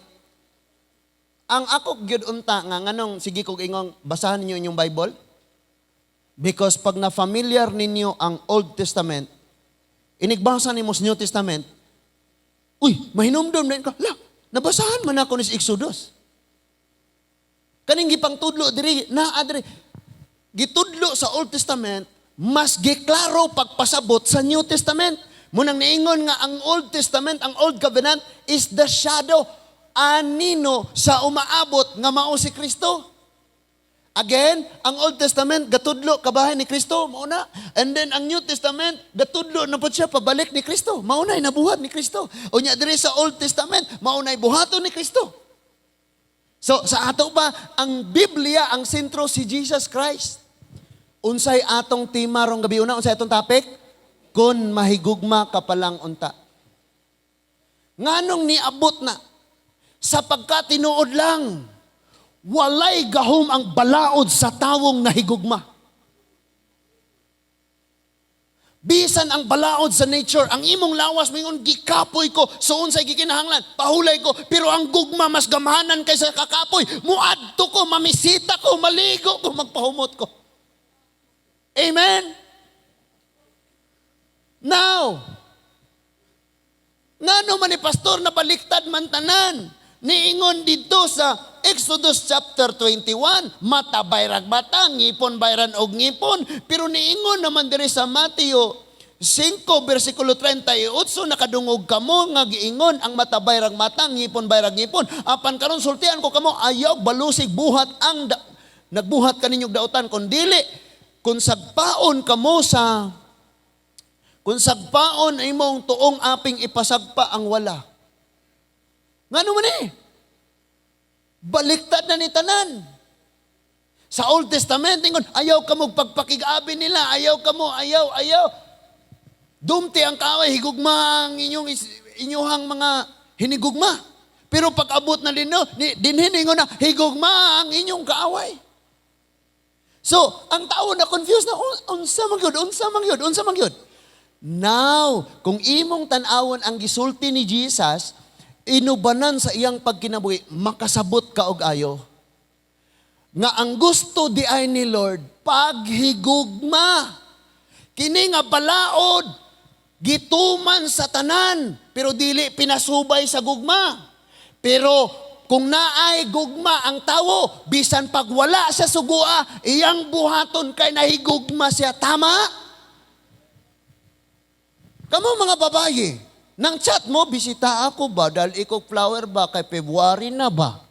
Ang ako gyud unta nga nganong sige kog ingong basahan ninyo inyong Bible. Because pag na-familiar ninyo ang Old Testament, inigbasa nimo sa New Testament, uy, mahinumdum na ka. La, nabasahan man ako ni sa Exodus. Kaning gipangtudlo diri, naa diri. Gitudlo sa Old Testament, mas giklaro pagpasabot sa New Testament. Munang niingon nga ang Old Testament, ang Old Covenant is the shadow, anino sa umaabot nga mao si Kristo. Again, ang Old Testament gatudlo kabahin ni Kristo, mao na. And then ang New Testament gatudlo na pud siya pabalik ni Kristo. Mao na nabuhat ni Kristo. Unya diri sa Old Testament, mao na buhaton ni Kristo. So sa ato ba ang Biblia ang sentro si Jesus Christ. Unsay atong tema rong gabi una, unsay atong topic? Kung mahigugma ka palang unta. Nganong niabot na? Sapagkat tinuod lang, walay gahom ang balaod sa tawong nahigugma. Bisan ang balaod sa nature, ang imong lawas moingon, "Gikapoy ko, so unsay gikinahanglan, pahulay ko," pero ang gugma mas gamhanan kaysa kakapoy. Muadto ko, mamisita ko, maligo ko, magpahumot ko. Amen? Now, ngano man ni, Pastor, nabaliktad man tanan? Niingon dito sa Exodus chapter 21, mata bayrag mata, ngipon bayran og ngipon. Pero niingon naman diri sa Mateo 5 versikulo 38, "Nakadungog kamo nga giingon ang mata bayrag mata, ngipon bayrag ngipon. Apan karon sultian ko kamo, ayaw balusig buhat ang nagbuhat kaninyong dautan, kun dili kung sagpaon kamo sa kung sagpaon imong tuong aping, ipasagpa ang wala." Ngano man eh? Baliktad na ni tanan. Sa Old Testament, ingon, ayaw ka mo pagpakigabi nila, ayaw ka mo, ayaw, ayaw. Dumti ang kaaway, higugma ang inyuhang mga hinigugma. Pero pag abot na din, no, dinhin ingon na, higugma ang inyong kaaway. So, ang tao na confused na, "Unsa man gyud, unsa man gyud, unsa man gyud?" Now, kung imong tan-awon ang gisulti ni Jesus, inubanan sa iyang pagkinabuhi, makasabot ka og ayo. Nga ang gusto di ay ni Lord, paghigugma. Kini nga balaod, gituman sa tanan, pero dili pinasubay sa gugma. Pero kung naay gugma ang tawo, bisan pag wala sa sugua, iyang buhaton kay nahigugma siya. Tama? Kamo mga babaye, nang chat mo, "Bisita ako ba, dahil ikaw flower ba, kay February na ba?"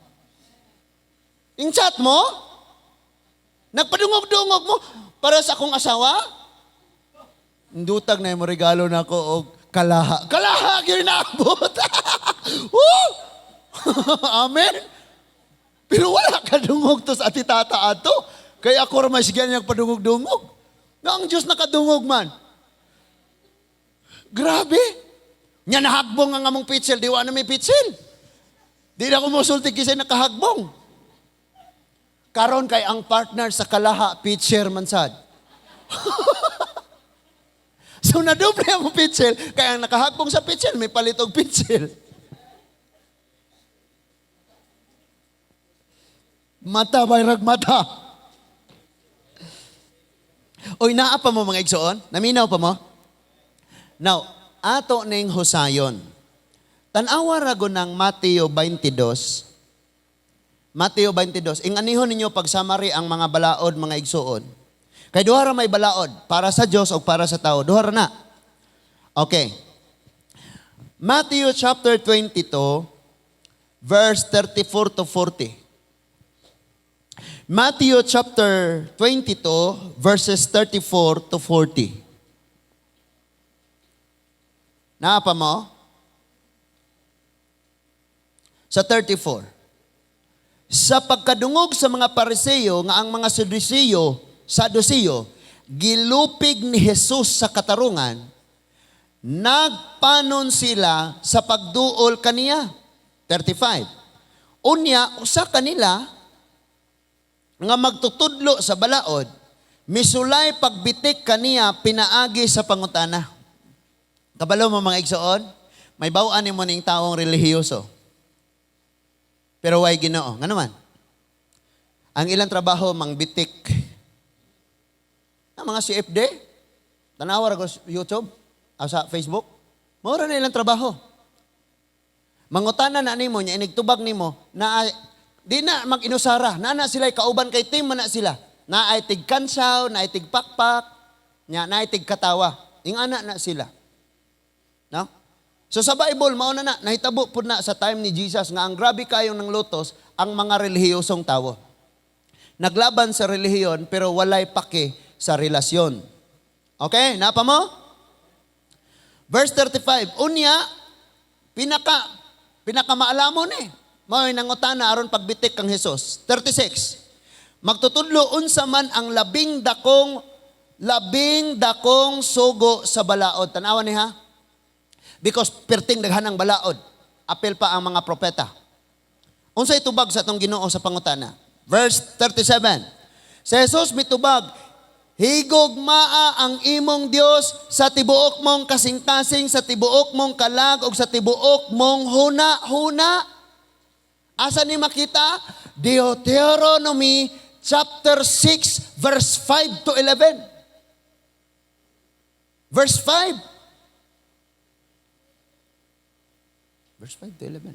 Yung chat mo, nagpadungog-dungog mo, para sa akong asawa, ndutag na yung regalo na ako og kalaha. Kalaha, gyud naabot. Woo! Amen? Pero wala ka dungog to sa ati tata ato. Kaya ako ra may sigyan niyang padungog-dungog. Nga ang Diyos nakadungog man. Grabe. Nya nahagbong ang among pitsel, di wa na may pitsel. Di na ko mosulti kisay nakahagbong. Karon kay ang partner sa kalaha, pitcher man sad. So nadoble ang pitsel, kaya ang nakahagbong sa pitsel, may palit og pitsel. Mata bayrag mata. Oy, naa pa mo, mga igsoon? Naminaw pa mo? Now, ato ning husayon. Tan-awa ra ng Mateo 22, Mateo 22. Inganihon ninyo pag-summary ang mga balaod, mga igsuon. Kay duha ra may balaod, para sa Dios o para sa tao. Duha ra na. Okay. Matthew chapter 22, verse 34 to 40. Matthew chapter 22, verses 34 to 40. Naa pa mo? Sa 34. Sa pagkadungog sa mga Pariseo nga ang mga Saduceo, gilupig ni Jesus sa katarungan, nagpanon sila sa pagduol kaniya. 35. Unya, usa kanila nga magtutudlo sa balaod, misulay pagbitik kaniya pinaagi sa pangutana. Kabalo mo, mga igsoon, may bawaan nimo ning taong relihiyoso. Pero way Ginoo? Nga naman? Ang ilang trabaho mangbitik. Ang mga CFD, tanawa ra ko sa YouTube, sa Facebook, mao ra na ilang trabaho. Mangutana na nimo nya, inigtubag nimo na di na mag-inusara, na na sila kauban kay team man na sila. Naay tigkansaw, naay tigpakpak, nya naay tigkatawa. Ingana na sila. No? So sa Bible, mao na na, nahitabo pud na sa time ni Jesus nga ang grabe kayong ng lutos ang mga relihiyosong tawo. Naglaban sa relihiyon pero walay pake sa relasyon. Okay, napa mo? Verse 35, unya, pinakamaalamon eh. Mao'y nangutana aron pagbitik kang Jesus. 36. Magtutudlo, unsa man ang labing dakong sugo sa balaod? Tanawan ni ha. Because perting daghan ang balaod. Apil pa ang mga propeta. Unsay tubag sa atong Ginoo sa pangutana? Verse 37. Si Jesus mitubag, "Higugmaa ang imong Dios sa tibuok mong kasing-kasing, sa tibuok mong kalag, ug sa tibuok mong huna-huna." Asa ni makita? Deuteronomy chapter 6 verse 5 to 11. Verse 5. Verse 5 to 11.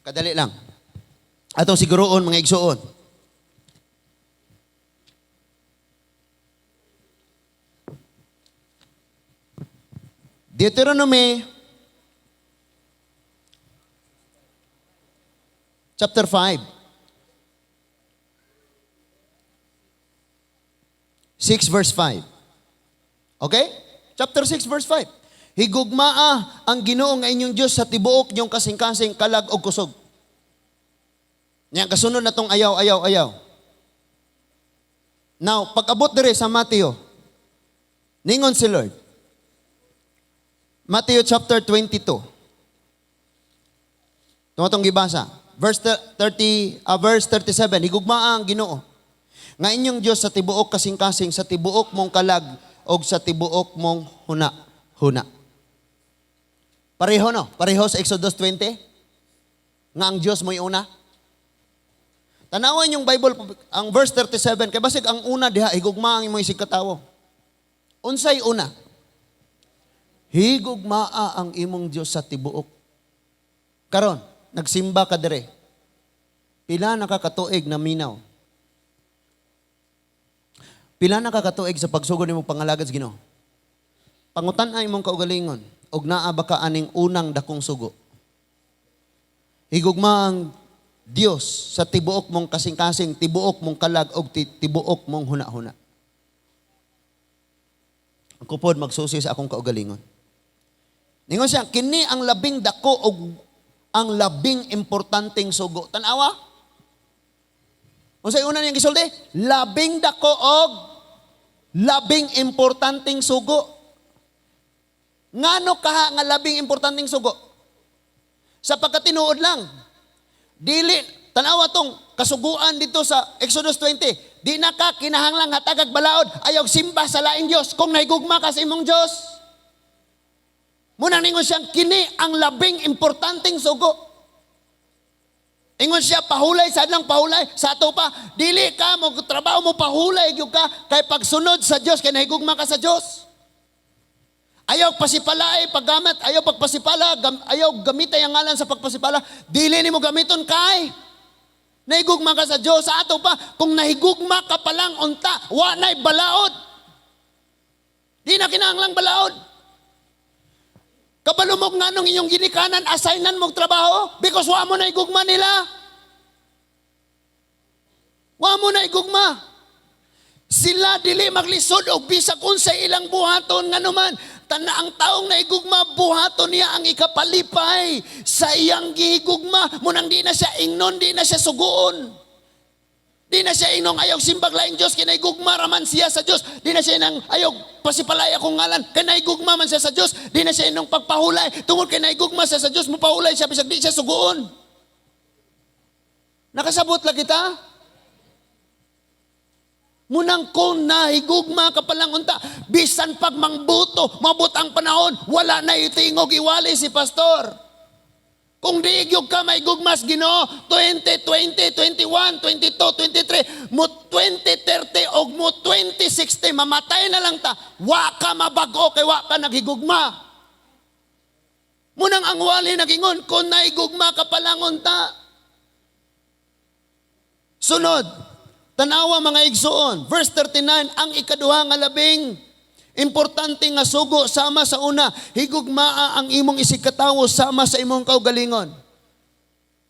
Kadali lang. Atong siguroon, mga igsuon. Deuteronomy chapter 5. 6 verse 5. Okay? Chapter 6 verse 5. Higugmaa ang Ginoo nga inyong Dios sa tibuok niyong kasing-kasing, kalag og kusog. Nya kasunod na tong ayaw, ayaw, ayaw. Now, pag-abot dire sa Mateo, ningon si Lord. Matthew chapter 22. Ito itong gibasa. Verse 30, verse 37, higugmaa ang Ginoo nga inyong Dios sa tibuok kasing-kasing, sa tibuok mong kalag, og sa tibuok mong huna huna. Pareho no? Pareho sa Exodus 20? Nga ang Dios mo'y una. Tanawan yung Bible, ang verse 37, kay basig ang una diha, higugma ang imong isig katawo. Unsay una? Higugmaa ang imong Dios sa tibuok. Karon, nagsimba ka dire. Pila nakakatuig na minaw? Pila nakakatuig sa pagsugod nimo pangalagad sa Ginoo? Pangutan ay imong kaugalingon og naa ba ka aning unang dakong sugo? Higugma ang Dios sa tibuok mong kasing-kasing, tibuok mong kalag og tibuok mong huna-huna. Ako pod magsusi sa akong kaugalingon. Ningon siya, kini ang labing dako og ang labing importanteng sugo. Tanawa. Unsay una niyang gisulti? Labing dako og labing importanteng sugo. Ngano kaha nga labing importanteng sugo? Sa pagkatinuod lang. Dili, tanawa tong kasuguan dito sa Exodus 20. Di na ka kinahanglang hatagag balaod, ayaw simba sa laing Dios kung nahigugma ka sa imong Dios. Munang ningon siyang kini ang labing importanteng sugo. Ingon siya, pahulay sa adlang pahulay, sa ato pa, dili ka mo trabaho mo pahulay gyud ka kay pagsunod sa Dios, kay nahigugma ka sa Dios. Ayaw pasipala paggamit, ayaw pagpasipala, ayaw gamitay ang ngalan sa pagpasipala. Dili nimo gamiton kay nahigugma ka sa Dios. Sa ato pa, kung nahigugma ka pa lang unta, wa na'y balaod. Di na kinahanglang balaod. Kabalo mo nganong inyong ginikanan, assignan mong trabaho because wa mo na igugma nila. Wa mo na igugma. Sila dili maglisod og bisag unsay ilang buhaton, nganuman tana ang taong naigugma, buhaton niya ang ikapalipay sa iyang gihigugma. Munang di na siya ingnon, di na siya suguon. Di na siya inong ayaw simbag laing Diyos, kay naigugma raman siya sa Diyos. Di na siya inang ayaw pasipalay akong ngalan, kay naigugma man siya sa Diyos. Di na siya inong pagpahulay, tungod kay naigugma siya sa Diyos, mupahulay siya, bisag di siya suguon. Nakasabot lang kita? Munang kung nahigugma ka palang unta, bisan pag mangbuto, mabot ang panahon, wala na itingog iwali si pastor. Kung di gyud ka may gugmas Ginoo, 2020, 21, 22, 23, mo 2030 og mo 2060, mamatay na lang ta, wa ka mabago kay wa ka naghigugma. Munang ang wali nagingon, kung naigugma ka palang unta. Sunod, tanawa, mga igsuon, verse 39, ang ikaduha nga labing importante nga sugo sama sa una, higugmaa ang imong isigkatawo sama sa imong kaugalingon.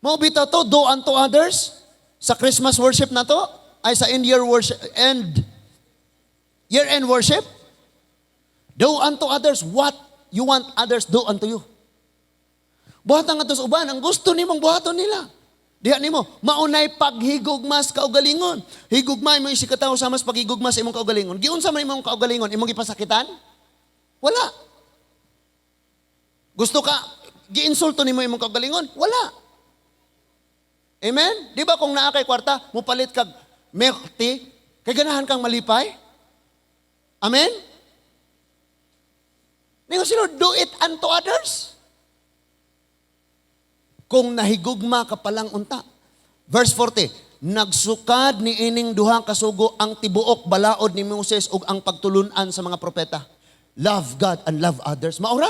Mao bitaw to, do unto others sa Christmas worship na to, ay sa end year worship, end year end worship. Do unto others what you want others do unto you. Buhatan nga to sa uban, ang gusto nimong buhaton nila. Diha nimo, maunay paghigugmas kaugalingon. Higugma mo isigkatawo sama sa paghigugma sa imong kaugalingon. Giunsa man imong kaugalingon, imong gipasakitan? Wala. Gusto ka, giinsulto nimo imong kaugalingon? Wala. Amen? Di ba kung naa kay kwarta, mupalit kag milk tea, kay ganahan kang malipay? Amen? Ningon sila, do it unto others. Kung nahigugma ka palang unta. Verse 40, nagsukad ni ining duha ka sugo ang tibuok balaod ni Moses ug ang pagtulunan sa mga propeta. Love God and love others. Maura.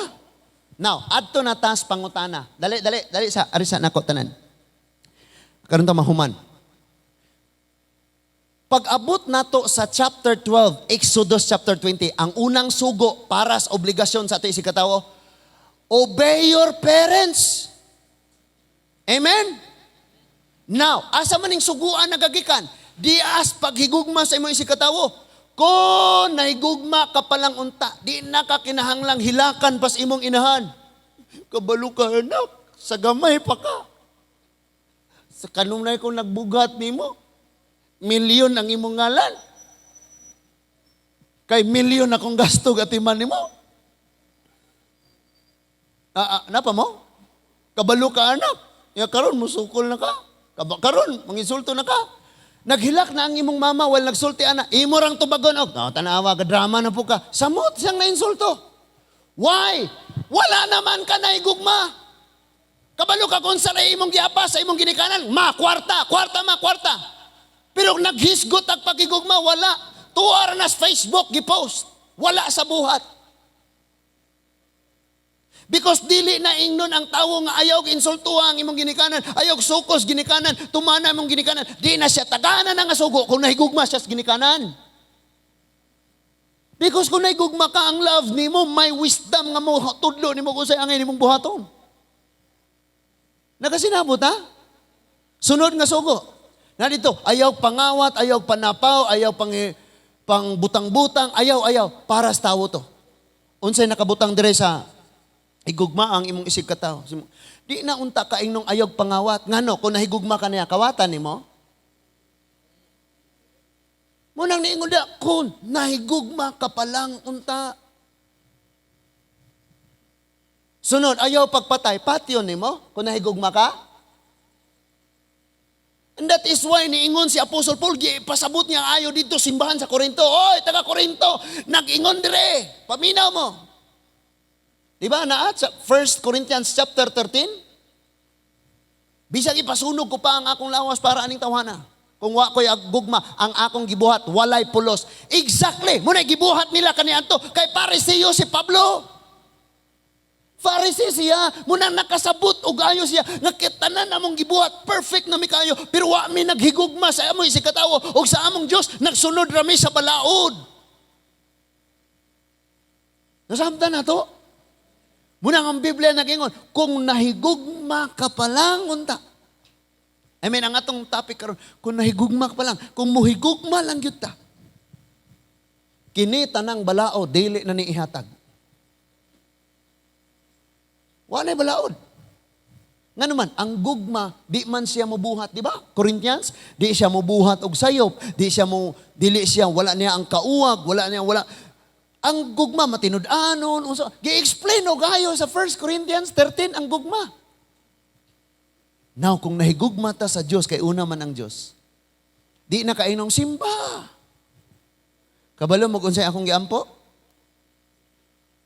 Now, adto na tas pangutana. Dali, dali, dali sa arisa nako tanan. Karon ta mahuman. Pag-abot nato sa chapter 12, Exodus chapter 20, ang unang sugo para sa obligasyon sa ato isigkatawo, obey your parents. Amen? Now, asa man ning suguan nagagikan? Dias paghigugma sa imong isigkatawo. Kung nahigugma ka palang unta, di na ka kinahanglang hilakan pas imong inahan. Kabalo ka, anak, sa gamay pa ka. Sa kanunay kong nagbugat nimo, milyon ang imong ngalan. Kay milyon akong gasto atiman nimo. Ah, ah, napa mo? Kabalo ka, anak. Ya karon musukol na ka. Karon manginsulto na ka. Naghilak na ang imong mama while nagsulti ana. Imo rang tubagon og no, tanawa ka, drama na po ka. Samot siyang nainsulto. Why? Wala naman ka na igugma. Kabalo ka kung sa imong giapa sa imong ginikanan, ma kwarta, kwarta ma kwarta. Pero naghisgot ang pagigugma, wala. Tuwa na sa Facebook gipost. Wala sa buhat. Because dili na ingnon ang tawo nga ayaw insultuha ang imong ginikanan, ayaw sukos ginikanan, tumana imong ginikanan. Di na siya tagana na nga sugo kung nahigugma siya sa ginikanan. Because kung nahigugma ka, ang love nimo, may wisdom nga mo tudlo nimo kung sa angay nimong buhaton. Nakasinabot ha? Sunod nga sugo. Na dito, ayaw pangawat, ayaw panapaw, ayaw pang butang-butang, ayaw, ayaw. Para sa tawo to. Unsay nakabutang dire sa higugma ang imong isig katawo? Di na unta ka ingnong ayaw pangawat. Ngano, kung nahigugma ka niya, kawatan nimo? Munang niingon da, kung nahigugma ka palang unta. Sunod, ayaw pagpatay, patyon nimo kung nahigugma ka? And that is why niingon si Apostle Paul, pasabot niya ayo dito simbahan sa Korinto. Oy, taga Korinto, nag-ingon dire. Paminaw mo. Di ba naa sa 1 Corinthians chapter 13? Bisag ipasunog ko pa ang akong lawas para aning tawhana. Kung wa ko'y gugma, ang akong gibuhat walay pulos. Exactly. Muna gibuhat nila kaniadto kay parisiyo si Pablo. Pharisee siya, munang nakasabot og ayo siya nga tanan among gibuhat perfect na mi kayo, pero wa mi naghigugma sa among isigkatawo og sa among Dios, nagsunod ra mi sa balaod. Nasamtan na to. Munang ang Biblia nagingon, kung nahigugma ka pa lang unta. I mean, ang atong topic karon, kung nahigugma ka pa lang, kung muhigugma lang gyud ta. Kini tanang balaod dili na ni ihatag. Wa na balaod. Nga naman, ang gugma, di man siya mobuhat, di ba? Corinthians, di siya mobuhat og sayop, di siya mo, dili siya, wala niya ang kauwag, wala niya, wala. Ang gugma, matinud-anon, unsa. Gi-explain og ayo sa 1 Corinthians 13, ang gugma. Now, kung nahigugma ta sa Dios, kay una man ang Dios, di na kainong simba. Kabalo mo kung unsay akong giampo?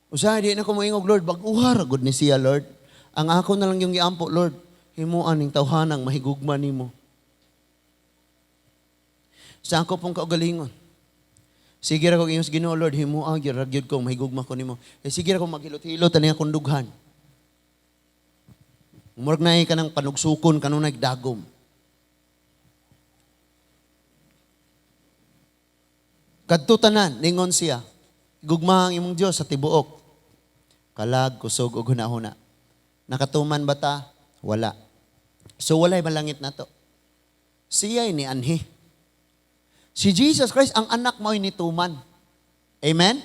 Usahay di na ko moingog, "Lord, bag-uha ra gud ni siya, Lord." Ang ako na lang yung giampo, "Lord, himuan ning tawhanang mahigugma nimo." Sa ako pong kaugalingon. Sige ra kog ingon sa Ginoo, "Lord, himua gyud ra gyud kong mahigugma ko nimo." Eh, sige ra kong maghilot-hilot ani akong dughan. Murag na ka ng panugsukon kanunay dagom. Kadto tanan, ningon siya, gugma ang imong Dios sa tibuok. Kalag, kusog ug hunahuna. Nakatuman ba ta? Wala. So walay malangit na to. Siya'y ni anhi. Si Jesus Christ, ang anak mo'y nituman. Amen?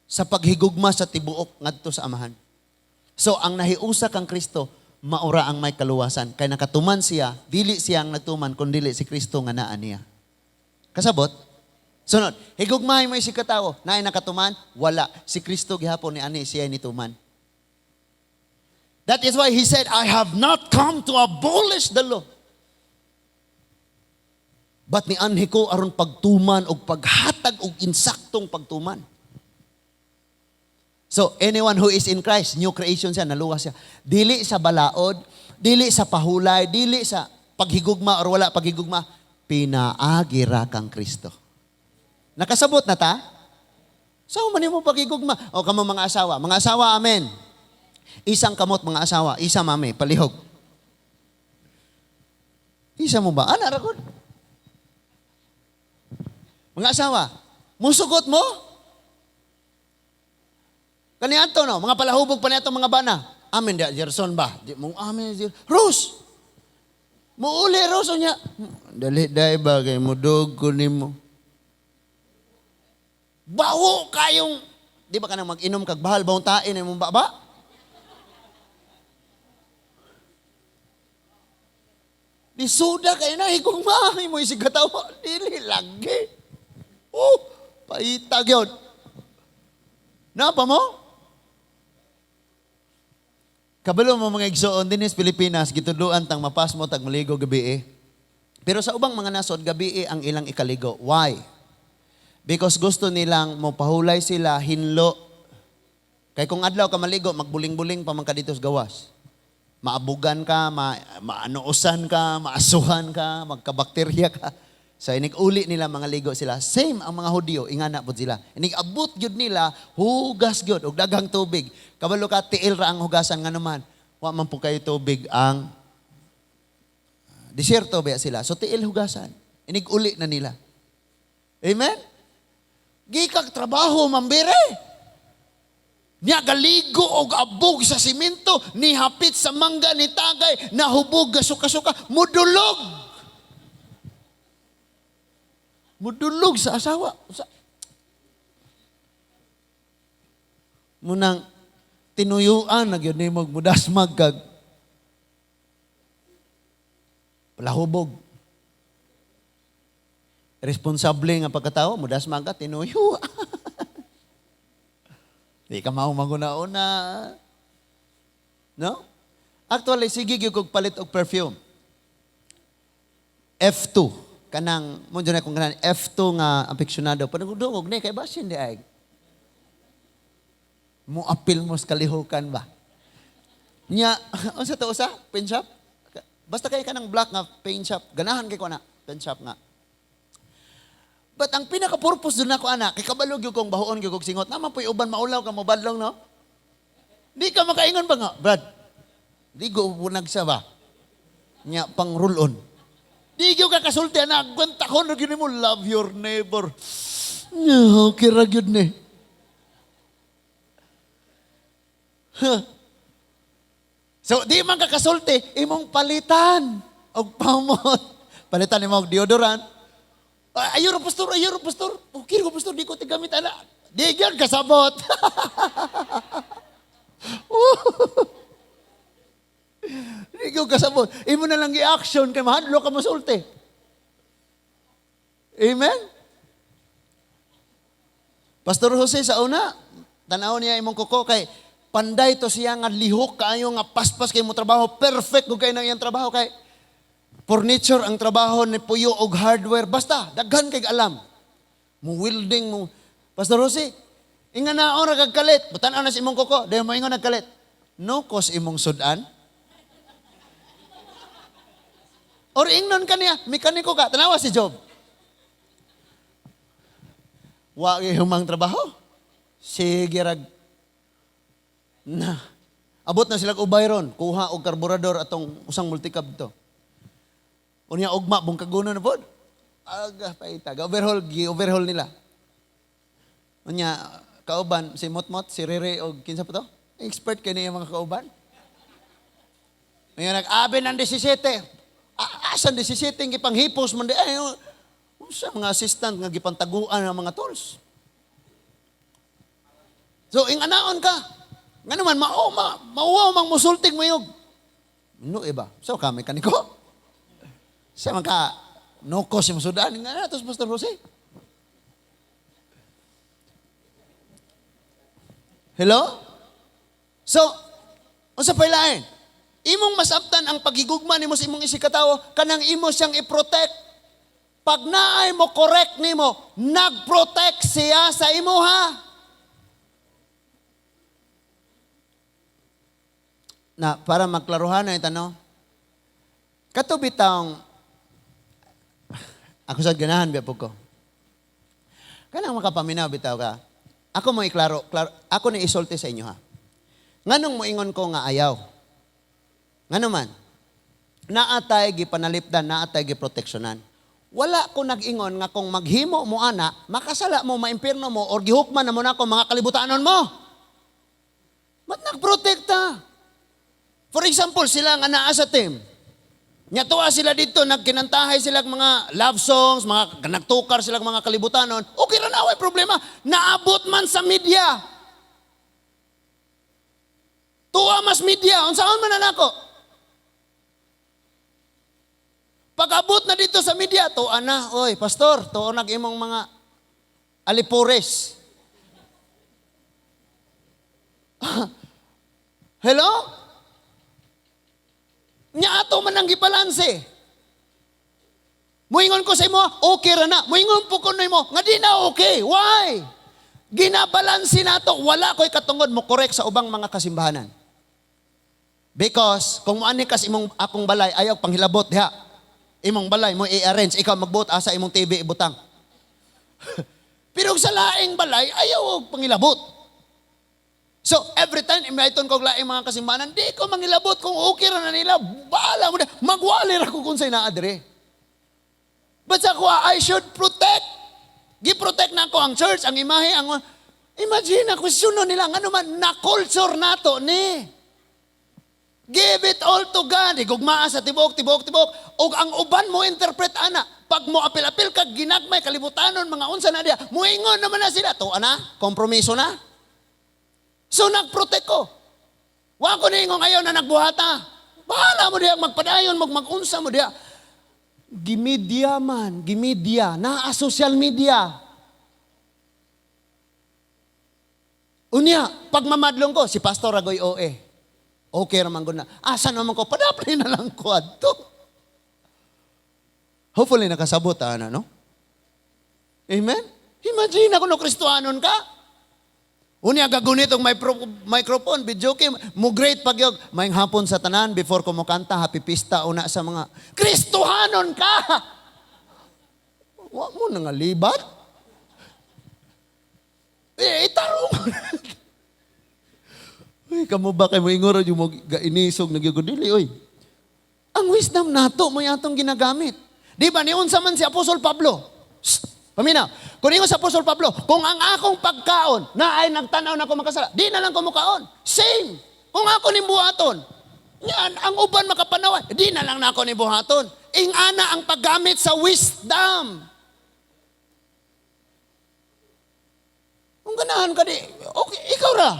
Sa paghigugma sa tibuok ngadto sa Amahan. So ang nahiusa kang Kristo, maura ang may kaluwasan. Kay nakatuman siya, dili siya ang nagtuman, kun dili si Kristo nga naa niya. Kasabot? Sunod, higugmahay mo si katawo, naay nakatuman? Wala. Si Kristo gihapon ni ani siya nituman. That is why he said, "I have not come to abolish the law. But nianhi ko aron pagtuman og paghatag og insaktong pagtuman." So, anyone who is in Christ, new creation siya, naluwas siya. Dili sa balaod, dili sa pahulay, dili sa paghigugma or wala paghigugma, pinaagi ra kang Kristo. Nakasabot na ta? So, man mo paghigugma. O kamo mga asawa. Mga asawa, amen. Isang kamot mga asawa, isa mami, palihog. Isa mo ba? Ana ra gud. Mga asawa, musugot mo? Kaniadto no, mga palahubog pa niadto mga bana. Amen dia Gerson ba? Di mo amen Gerson. Rose. Muuli Rose unya. Dali dai ba kay mudog ko nimo. Baho kayong di ba kanang mag-inom kag bahal bawong tain imong baba? Di suda kayo na higugma mo isig katawa. Dili lagi. Oh, paitag yun. Napa mo? Kabalo mo mga igsoon din sa Pilipinas, gitudluan tang mapasmo tag maligo gabi eh. Pero sa ubang mga nasod, gabi eh ang ilang ikaligo. Why? Because gusto nilang mopahulay sila, hinlo. Kay kung adlaw ka maligo, magbuling-buling pa man ka dito sa gawas. Maabugan ka, maanuusan ka, maasuhan ka, magkabakterya ka. So inig-uli nila mga ligo sila. Same ang mga Hudyo, ingana pod sila. Inig-abot gyud nila, hugas gyud og daghang tubig. Kabalo ka tiil ra ang hugasan nga naman. Wa man po kayo tubig ang disyerto ba sila. So tiil hugasan. Inig-uli na nila. Amen? Gikag trabaho mambire. Niya galigo og abog sa simento, nihapit sa mangga ni tagay, nahubog gasuka-suka, mudulog. Mudulog sa asawa. Sa munang tinuyuan na gyud nimo mudasmag kag palahubog. Responsable nga pagkatao, mudasmag ka, tinuyuan. Di ka mao maguna-una. No? Actually, sige gyud kog palit og perfume. F2. Kanang, mo dyan akong kanang F2 nga apeksiyonado. Panagudungog ni, kay basin di ay. Mo apil mo sa kalihukan ba? Nya, unsa to usa? Paint shop? Basta kay kanang black nga paint shop. Ganahan kay ko na, paint shop nga. But ang pinaka-purpose doon ako, anak, kay kabalo gyud kong bahuon gyud kog singot. Naman po'y uban maulaw ka mo badlong, no? Di ka makaingon ba nga, "Brad, ligo bunag siya ba? Nya pang roll on." Di gyud ka kasulti ana, agwantakon ra gyud mo, "Love your neighbor." Nya, okay ra gyud ni. Huh. So, di man ka kasulti, imong palitan og pamot. Palitan nimo og deodorant. "Ay, ayaw ra, pastor, ayaw ra, pastor. Okay ra, pastor, di ko tigamit ana." Di gyud kasabot. Di gyud kasabot. Imo na lang gi-action kay mahadlok ka mosulti. Amen? Pastor Jose sa una, tanaw niya imong kuko kay panday to siya nga lihok kaayo nga paspas kay mo trabaho, perfect gud kay nang iyang trabaho kay furniture ang trabaho ni, puyo og hardware, basta daghan kay alam. Mo welding mo. Pastor Jose, inga naon ra kag kalit, butan na sa imong kuko, dayon mo ingon nagkalit. No cause imong sudan. Or ingnon kaniya, mekaniko ka, tanawa si Job. Wa gyud humang trabaho. Sige rag na. Abot na sila ubay ron, kuha og karburador atong usang multicab to. Unya ugma bungkaguno na pod. Aga paita, overhaul, gi-overhaul nila. Unya kauban si Motmot, si Rere og kinsa pa to? Expert kay niya mga kauban. Unya nag-abi ng 17. Asan 17 gipanghipos man di ay unsa mga assistant nga gipantaguan ang mga tools. So ing anaon ka. Nga naman mao ma, mauwaw mang musultig mayog. No iba. So kami kaniko. Sa man ka noko si musudan nga na tos Pastor Jose. Hello? So, unsa pay lain? Imong masabtan ang paghigugma nimo sa imong isigkatawo kanang imo siyang i-protect. Pag naay mo correct nimo, nag-protect siya sa imuha. Na para maklaruhan na ito, no? Kato bitawng ako sa ganahan biya po ko. Kanang makapaminaw bitaw ka. Ako mo iklaro, klaro, ako ni isulti sa inyo ha. Nganong moingon ko nga ayaw? Ngano man? Naatay gipanalipdan, naatay giproteksyonan. Wala ko nag-ingon nga kung maghimo mo ana, makasala mo, maimpirno mo, or gihukman na mo na ako mga kalibutanon mo. Ba't nagprotekta? For example, sila nga naa sa team. Nya tuwa sila dito, nagkinantahay sila mga love songs, mga nagtukar sila mga kalibutanon. Okay ra na, way problema. Naabot man sa media. Tuwa mas media, unsaon man na nako? Pag-abot na dito sa media, tuwa na, oy, pastor, tuwa nag imong mga alipores. Hello? Nya ato man ang gibalanse. Muingon ko sa imo, okay ra na. Muingon po ko nimo, nga di na okay. Why? Ginabalanse nato, wala ko'y katungod mo correct sa ubang mga kasimbahanan. Because kung moani kas imong akong balay, ayaw panghilabot diha. Imong balay mo i-arrange, ikaw magbuot asa imong TV ibutang. Pero sa laing balay, ayaw og pangilabot. So, every time, imaiton ko laing mga kasimbahanan, di ko mangilabot kung okay ra na nila, bahala mo na, magwali ra ko kung sa'y naadre. But sa kuha, I should protect. Gi-protect na ako ang church, ang imahe, ang... Imagine, ang question nila, nga naman, na-culture nato ni. Give it all to God. Igugmaa sa tibok, tibok, tibok. O ang uban mo interpret, ana. Pag mo apil-apil ka, ginagmay, kalibutanon, mga unsa na diya, muingon naman na sila. To, ana, kompromiso na. So, nagprotect ko. Wa ko niingon ngayon na nagbuhata. Bahala mo diya, magpadayon, mag-unsa mo diya. Gimidya man, gimidya, naa social media. Unya, pagmamadlong ko, si Pastor Agoy OE. Okay raman ko na. Asa naman ko, padapli na lang ko adto. Hopefully, nakasabot, ana, no? Amen? Imagine ako no, Kristohanon ka. Unya, gagunit og microphone, video game, mo great pag yog. Maayong hapon sa tanan, before ko mokanta, happy pista una sa mga, Kristohanon ka! Wa mo na nga libat? Itarong. Uy, Kamo ba kay mo ingoro yung mo gainisog nagyugod dili oy. Ang wisdom nato mo atong ginagamit. Di ba niunsa man si Apostol Pablo? Shh, paminaw. Kung ingon sa Apostol Pablo, kung ang akong pagkaon na ay nagtanaw na ako makasala, di na lang ko mukaon. Same. Kung ako ning buhaton, yan, ang uban makapanawan, di na lang nako ni buhaton. Ingana ang paggamit sa wisdom. Kung ganahan ka di, okay, ikaw ra.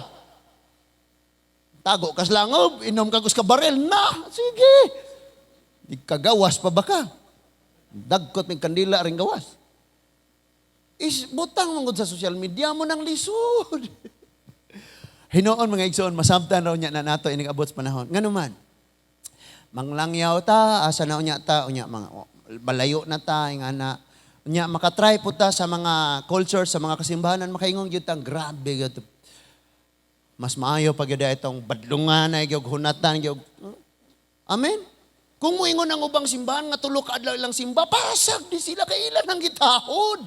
Tago kas langob, inom ka ka baril, na, sige. Di kagawas pa ba ka? Dagkot may kandila ring gawas. Is butang mong sa social media mo nang lisod. Hinoon mga igsoon, masabtan raw niya na nato ining abot sa panahon. Ngano man? Manglangyaw ta, asa na unya ta, unya mga balayo na ta, ingana. Unya makatry po ta sa mga culture, sa mga kasimbahanan, makaingon gyud ta, grabe gyud. Mas maayo pag gyud itong badlungan ay gyud hunatan gyud. Amen. Kung moingon ang ubang simbahan nga tulo ka adlaw ilang simba, pasag di sila kay ilan ang gitahod.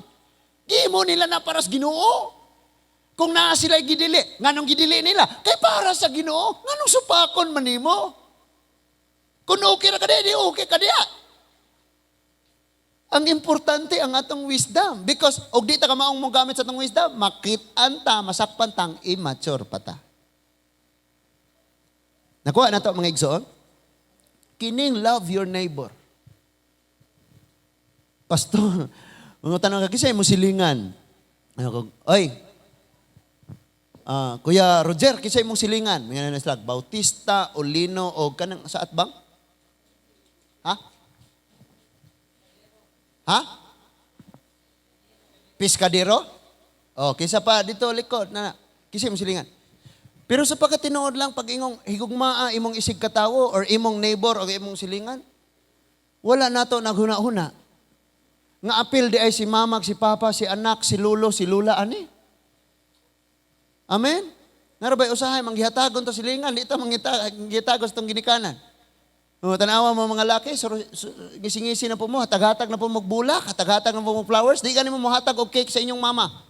Gimo nila na para sa Ginoo. Kung naa sila gidili, nganong gidili nila? Kay para sa Ginoo, nganong supakon man nimo? Kung okay ra ka di okay ka diya. Ang importante ang atong wisdom. Because, og di ta ka maong mo gamit sa atong wisdom, makit-an ta, masakpan tang immature pa ta. Nakuha na to mga igsoon? Kining love your neighbor. Pastor, mga tanong ka, kisay mo silingan. Ano ko, oy, Kuya Roger, kisay mong silingan. Mga na sila, Bautista, Olino, o kanang sa atbang? Ha? Ha? Piskadero? O, kisa pa dito likod na. Kisay mong silingan. Pero sa pagkatinuod lang, pag ingong higugmaa imong isig katawo or imong neighbor o imong silingan, wala nato naghuna-huna. Nga apil di ay si mama, si papa, si anak, si lulo, si lula, ani. Amen? Narabay usahay, manggihatagon to silingan, di ta manggihatagon sa tong ginikanan. O, tanawa mo mga laki, ngisingisi na po mo, hatag-hatag na po mo bulak, hatag-hatag na po mo flowers, di gani mo mohatag og cake sa inyong mama.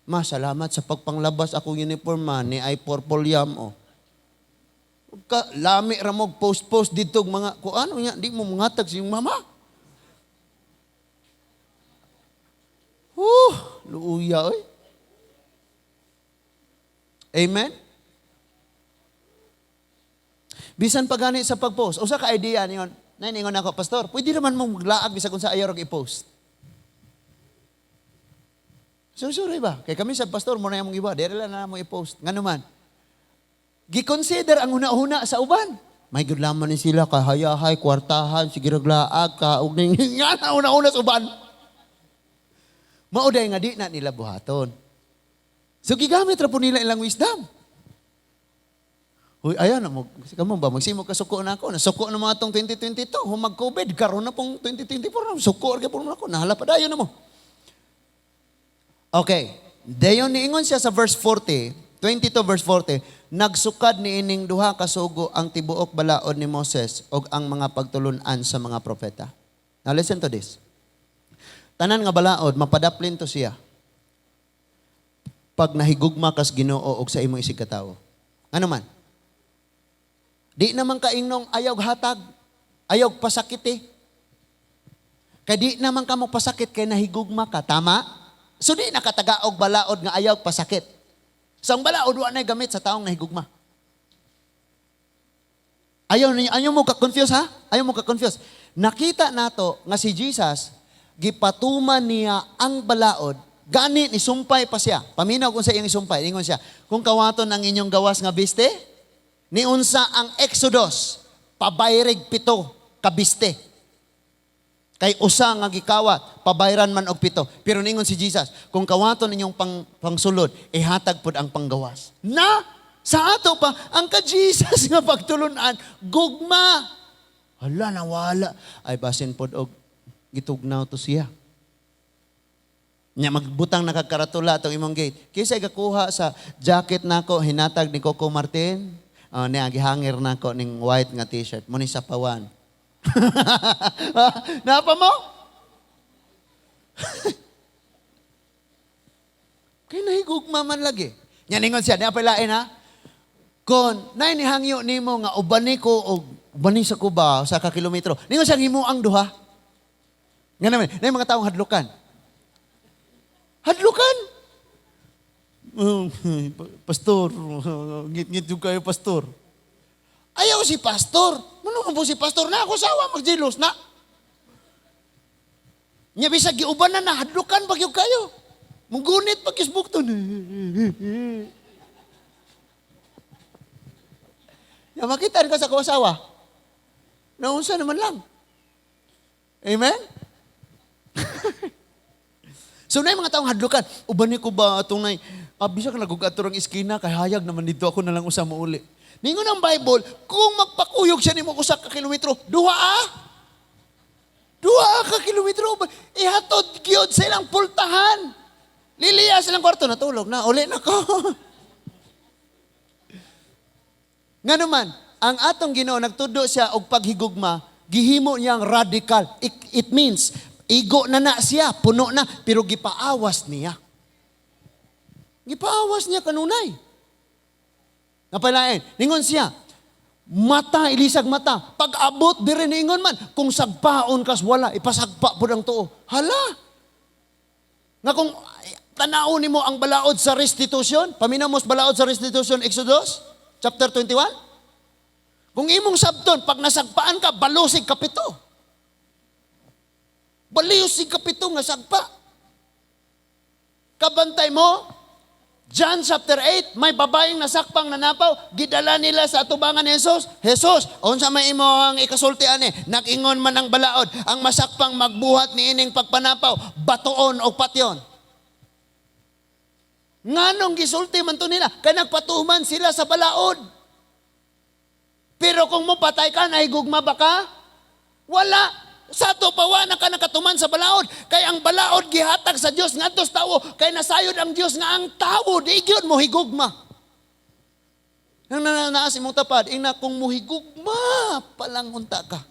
Ma, salamat sa pagpanglabas akong uniform, ma, ni ay purple yam, o. Ka, lami ra mo post-post dito mga, kung ano niya, di mo manghatag sa inyong mama. Luuya, oy. Amen? Bisan pa gani sa pag-post, usa ka idea ningon, naningon ako, pastor, pwede naman mong maglaag bisag unsa ayaw rag i-post. So, sorry ba? Kay kami sa pastor, mo na yung iba, dere lang na mo i-post. Ngano man? Gi-consider ang huna-huna sa uban. May good laman ni sila, kahayahay, kwartahan, sige raglaag, kaug ning nga na huna-huna sa uban. Mauday nga di na nila buhaton. So gigamit ra po nila ilang wisdom. Uy, ayan, mo, kamo ba, magsimo ka suko na ako. Nasuko na mga atong 2022. Humag COVID, karon na pong 2024. Suko, ra po na ako. Nahala pa dayon na mo. Okay. Dayon niingon siya sa verse 40, 22 verse 40, nagsukad ni ining duha ka sugo ang tibuok balaod ni Moses og ang mga pagtulun-an sa mga propeta. Now listen to this. Tanan nga balaod, mapadaplin to siya. Pag nahigugma kas Ginoo og sa imong isig katawo. Ano man? Di naman kaingnong ayaw hatag, ayaw pasakit eh. Kay di naman ka mo pasakit kay nahigugma ka, tama? So di nakatagaog balaod nga ayaw pasakit. So ang balaod wa nay gamit sa taong nahigugma. Ayaw ninyo, ayaw mo ka-confuse ha? Ayaw mo ka-confuse. Nakita nato nga si Jesus gipatuman niya ang balaod, gani ni sumpay pa siya. Paminaw kung sa iyang isumpay, ingon siya, kung kawaton ang inyong gawas nga biste, niunsa ang Exodus, pabayrig 7 ka biste. Kay usa nga gikawat, pabayran man og 7. Pero ningon si Jesus, kung kawaton ninyong pangsulod, ihatag pod ang panggawas. Na, sa ato pa, ang ka-Jesus nga pagtulunan, gugma. Hala, nawala. Ay, basin pod og gitugnaw to siya. Nya magbutang nakakaratula atong imong gate. Kinsa gakuha sa jacket nako hinatag ni Coco Martin? Oh, niya gihangir nako ning white nga t-shirt mo ni sa pawan. Napa mo? Kay nahigugma man lagi. Nya ningon siya, niya pa lain ha. Kung naay nihangyo nimo nga ubani ko og ubani sa Cuba sa ka kilometro. Ningon siyang himo ang duha. Nga naman, naay mga taong hadlukan. Hadlukan. "Pastor, ngit-ngit yung kayo, pastor." Ayaw si pastor. Mano po si pastor na ako sawa magjilos na. Nya bisag giuban na na hadlukan pa gyud kayo. Mugunit pa gyud bukton. Ya makita ka sa kawasawa. Naunsa naman lang. Amen? So na mga taong hadlukan, uban ko ba atong nay bisa ka nagug ato ang iskina kay hayag naman dito, ako na lang usa mouli. Ningon ang Bible, kung magpakuyog siya nimo usa ka kilometro, duha ah. 2 ka kilometro ba? Ihatod gyud sa ilang pultahan. Liliya silang kwarto, natulog na, uli na ko. Nga naman, ang atong Ginoo nagtudo siya og paghigugma, gihimo niyang radical. It means, igo na na siya, puno na, pero gipaawas niya. Gipaawas niya kanunay. Napalain, ningon siya, mata, ilisag mata. Pag-abot, diri ningon man, kung sagpaon kas wala, ipasagpa po ang tuo. Hala! Nga kung tanaon nimo ang balaod sa restitution, paminamos balaod sa restitution, Exodus, chapter 21. Kung imong sabton, pag nasagpaan ka, balusig kapito. Balusig kapito nga sagpa. Kabantay mo, John chapter 8, may babaeng nasakpang nanapaw, gidala nila sa atubangan ni Jesus. "Jesus, unsa may imo ang ikasulti ani?" Nag-ingon man ang balaod, ang masakpang magbuhat ni ining pagpanapaw, batuon og patyon. Nganong gisulti man to nila? Kay nagpatuman sila sa balaod. Pero kung mopatay ka, nahigugma ba ka? Wala. Sa ato pa, wa na ka nakatuman sa balaod. Kay ang balaod gihatag sa Dios ngadto sa tawo, kay nasayod ang Dios nga ang tawo di gyud mo higugma. Nang naa sa imong tapad, ingna kung mohigugma palang unta ka.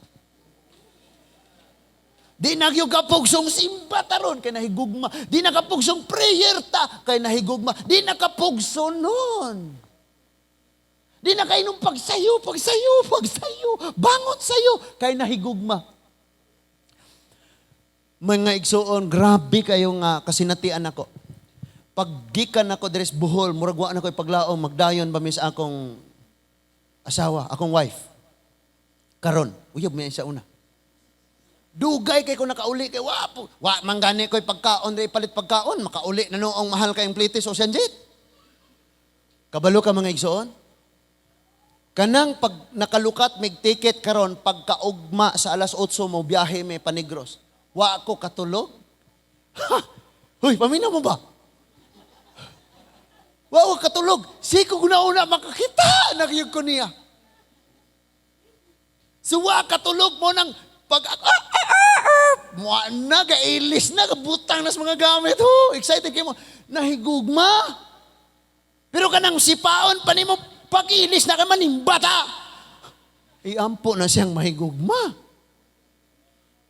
Di na gyud kapugsong simba taron kay nahigugma. Di na kapugsong prayer ta kay nahigugma. Di na kapugso nun. Di na kainom pagsayo, pagsayo, pagsayo, bangon sayo kay nahigugma. Mga igsuon, grabe kayo nga kasinatian ako. Paggikan ako diri sa Bohol, murag wa na ko'y paglaom, magdayon ba mis akong asawa, akong wife. Karon, uyab mi sa una. Dugay kay ko nakauli kay wa po. Wa man gani ko'y pagkaon diri palit pagkaon, makauli na noong mahal kayong plitis o sanjit. Kabalo ka, mga igsuon? Kanang pag nakalukat mig ticket karon pagkaugma sa alas 8 mo biyahe may pa-Negros. Wa ko katulog. Ha! Hoy, paminaw mo ba? Wa ko katulog. Siko una makakita nagyug ko niya. So wa katulog mo nang pag mua na gailis na gabutang nas mga gamit ho. Excited kayo mo. Nahigugma. Pero kanang sipaon pa nimo pag-ilis na ka manimbata. Iampo na siyang mahigugma.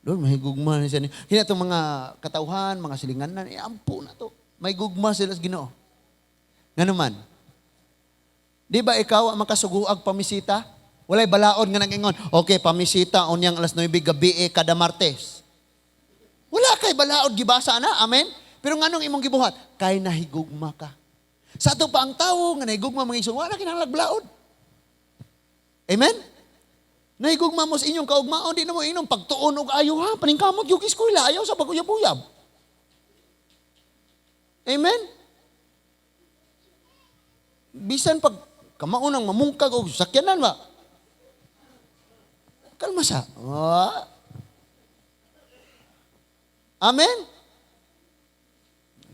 Lord, mahigugma na siya. Kaya itong mga katauhan, mga silinganan, iampo na to. Mahigugma sila sa Ginoo. Nga naman, di ba ikaw ang makasuguag pamisita? Walay balaod nga nag-ingon, "Okay, pamisita unyang alas 9 gabi eh, kada Martes." Wala kay balaod gibasa na, amen? Pero nganong imong gibuhat? Kay nahigugma ka. Sa ato pa ang tawo nga nahigugma, mga igsoon, wala kinahanglag balaod. Amen? Nahigugma mo sa inyong kaugmaon, di na mo inom pagtuon og ayo ha, paningkamot yung eskwela, ayaw sa paguyab-uyab. Amen? Bisan pag kamaunang mamungkag og sakyanan ba? Kalma sa. Ah. Amen?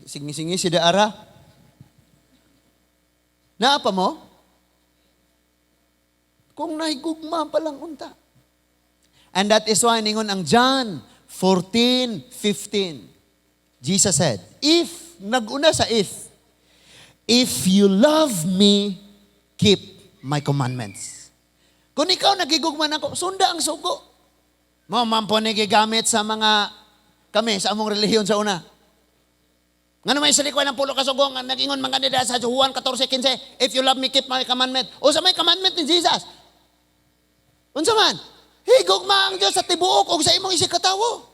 Singi-singi si Daara. Naa pa mo? Kung nahigugma pa lang unta. And that is why ningon ang John 14:15. Jesus said, if, naguna sa if you love me, keep my commandments." Kung ikaw nagigugma nako, sunda ang sugo. Mao man po ni gigamit sa mga kami sa among relihiyon sa una. Ngano may silikway ng pulo kasugo nga nag-ingon man kanila sa Juan 14:15, "If you love me, keep my commandment." Unsa may commandment ni Jesus? Unsa man? Higugma ang Dios sa tibuok ug sa imong isig katawo.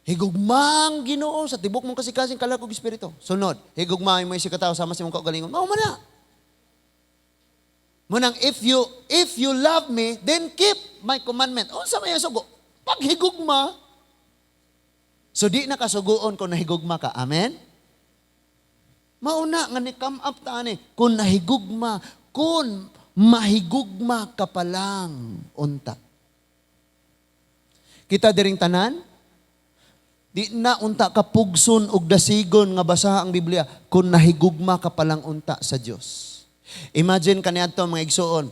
Higugma ang Ginoo sa tibuok mong kasing-kasing, kalag ug espiritu. Sunod, higugma mo isig katawo sama sa imong kaugalingon. Mao man na. Munang if you love me, then keep my commandment. Unsa may sugo? Paghigugma. So di na kasuguon kung nahigugma ka. Amen? Mauna nga ni come up ta ani kung nahigugma, kung mahigugma ka pa lang unta. Kita diring tanan, di na unta ka pugson og dasigon nga basaha ang Biblia kung nahigugma ka pa lang unta sa Dios. Imagine kaniadto, mga igsuon.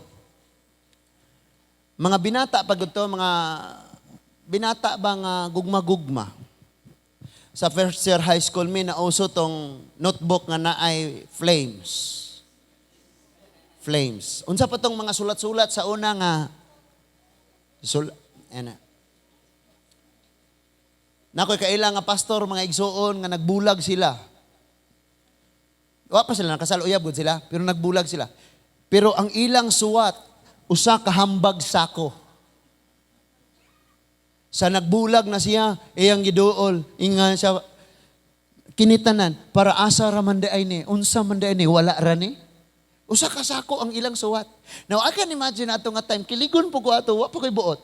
Mga binata pag to, mga binata ba nga gugma-gugma. Sa first year high school mi, nauso tong notebook nga naay flames. Flames. Unsa pa tong mga sulat-sulat sa una nga ana. Nakoy kaila nga pastor, mga igsuon, nga nagbulag sila. Wa pa sila nakasal, uyab gud sila, pero nagbulag sila. Pero ang ilang suwat, usa ka hambag sako. Sa nagbulag na siya, iyang giduol, inga siya, kinitanan, para asa ra man di ay ni, unsa man di ay ni, wala ra ni. Usa ka sako ang ilang suwat. Now, I can imagine ato nga time, kiligon po ko ato, wa pa ko'y buot.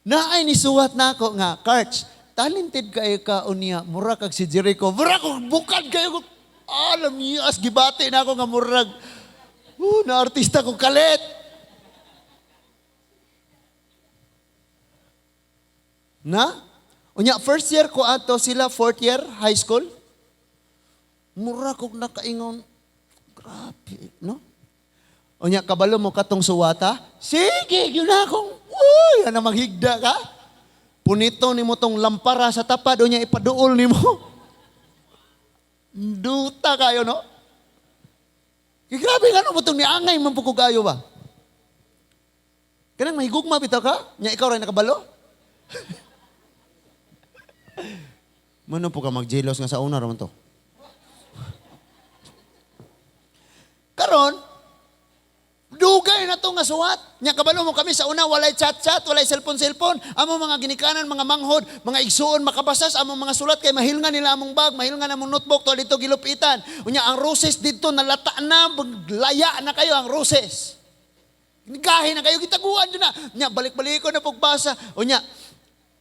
Naay ni suwat nako nga, "Karch, talented kayo ka unya, mura kag si Jericho." Mura ko, bukad kayo ko. Alam niyo, as gibati na ako nga murag, na artista ko kalit. Na? Unya, first year ko ato, sila fourth year high school. Mura kog nakaingon, grabe, no? Unya, kabalo mo katong suwata? Sige, yun na akong, uy, ano maghigda ka? Punito ni mo tong lampara sa tapad, unya ipaduol ni mo. Duta kayo, no? Kaya grabe nga no mo itong niangay man po kayo ba? Kanang mahigugma bitaw ka? Nya ikaw rin nakabalo? Mano po ka magjelos nga sa una raman to? Karon, dugay na to nga suwat. Nya kabalo mo kami sa una, walay chat-chat, walay cellphone-cellphone. Amo mga ginikanan, mga manghod, mga igsuon, makabasas among mga sulat kay mahilngan nila among bag, mahilngan among notebook to dito gilupitan. Unya ang roses dito nalata na, laya na kayo ang roses. Gahi na kayo gitaguan na. Nya balik-baliko na pagbasa. Unya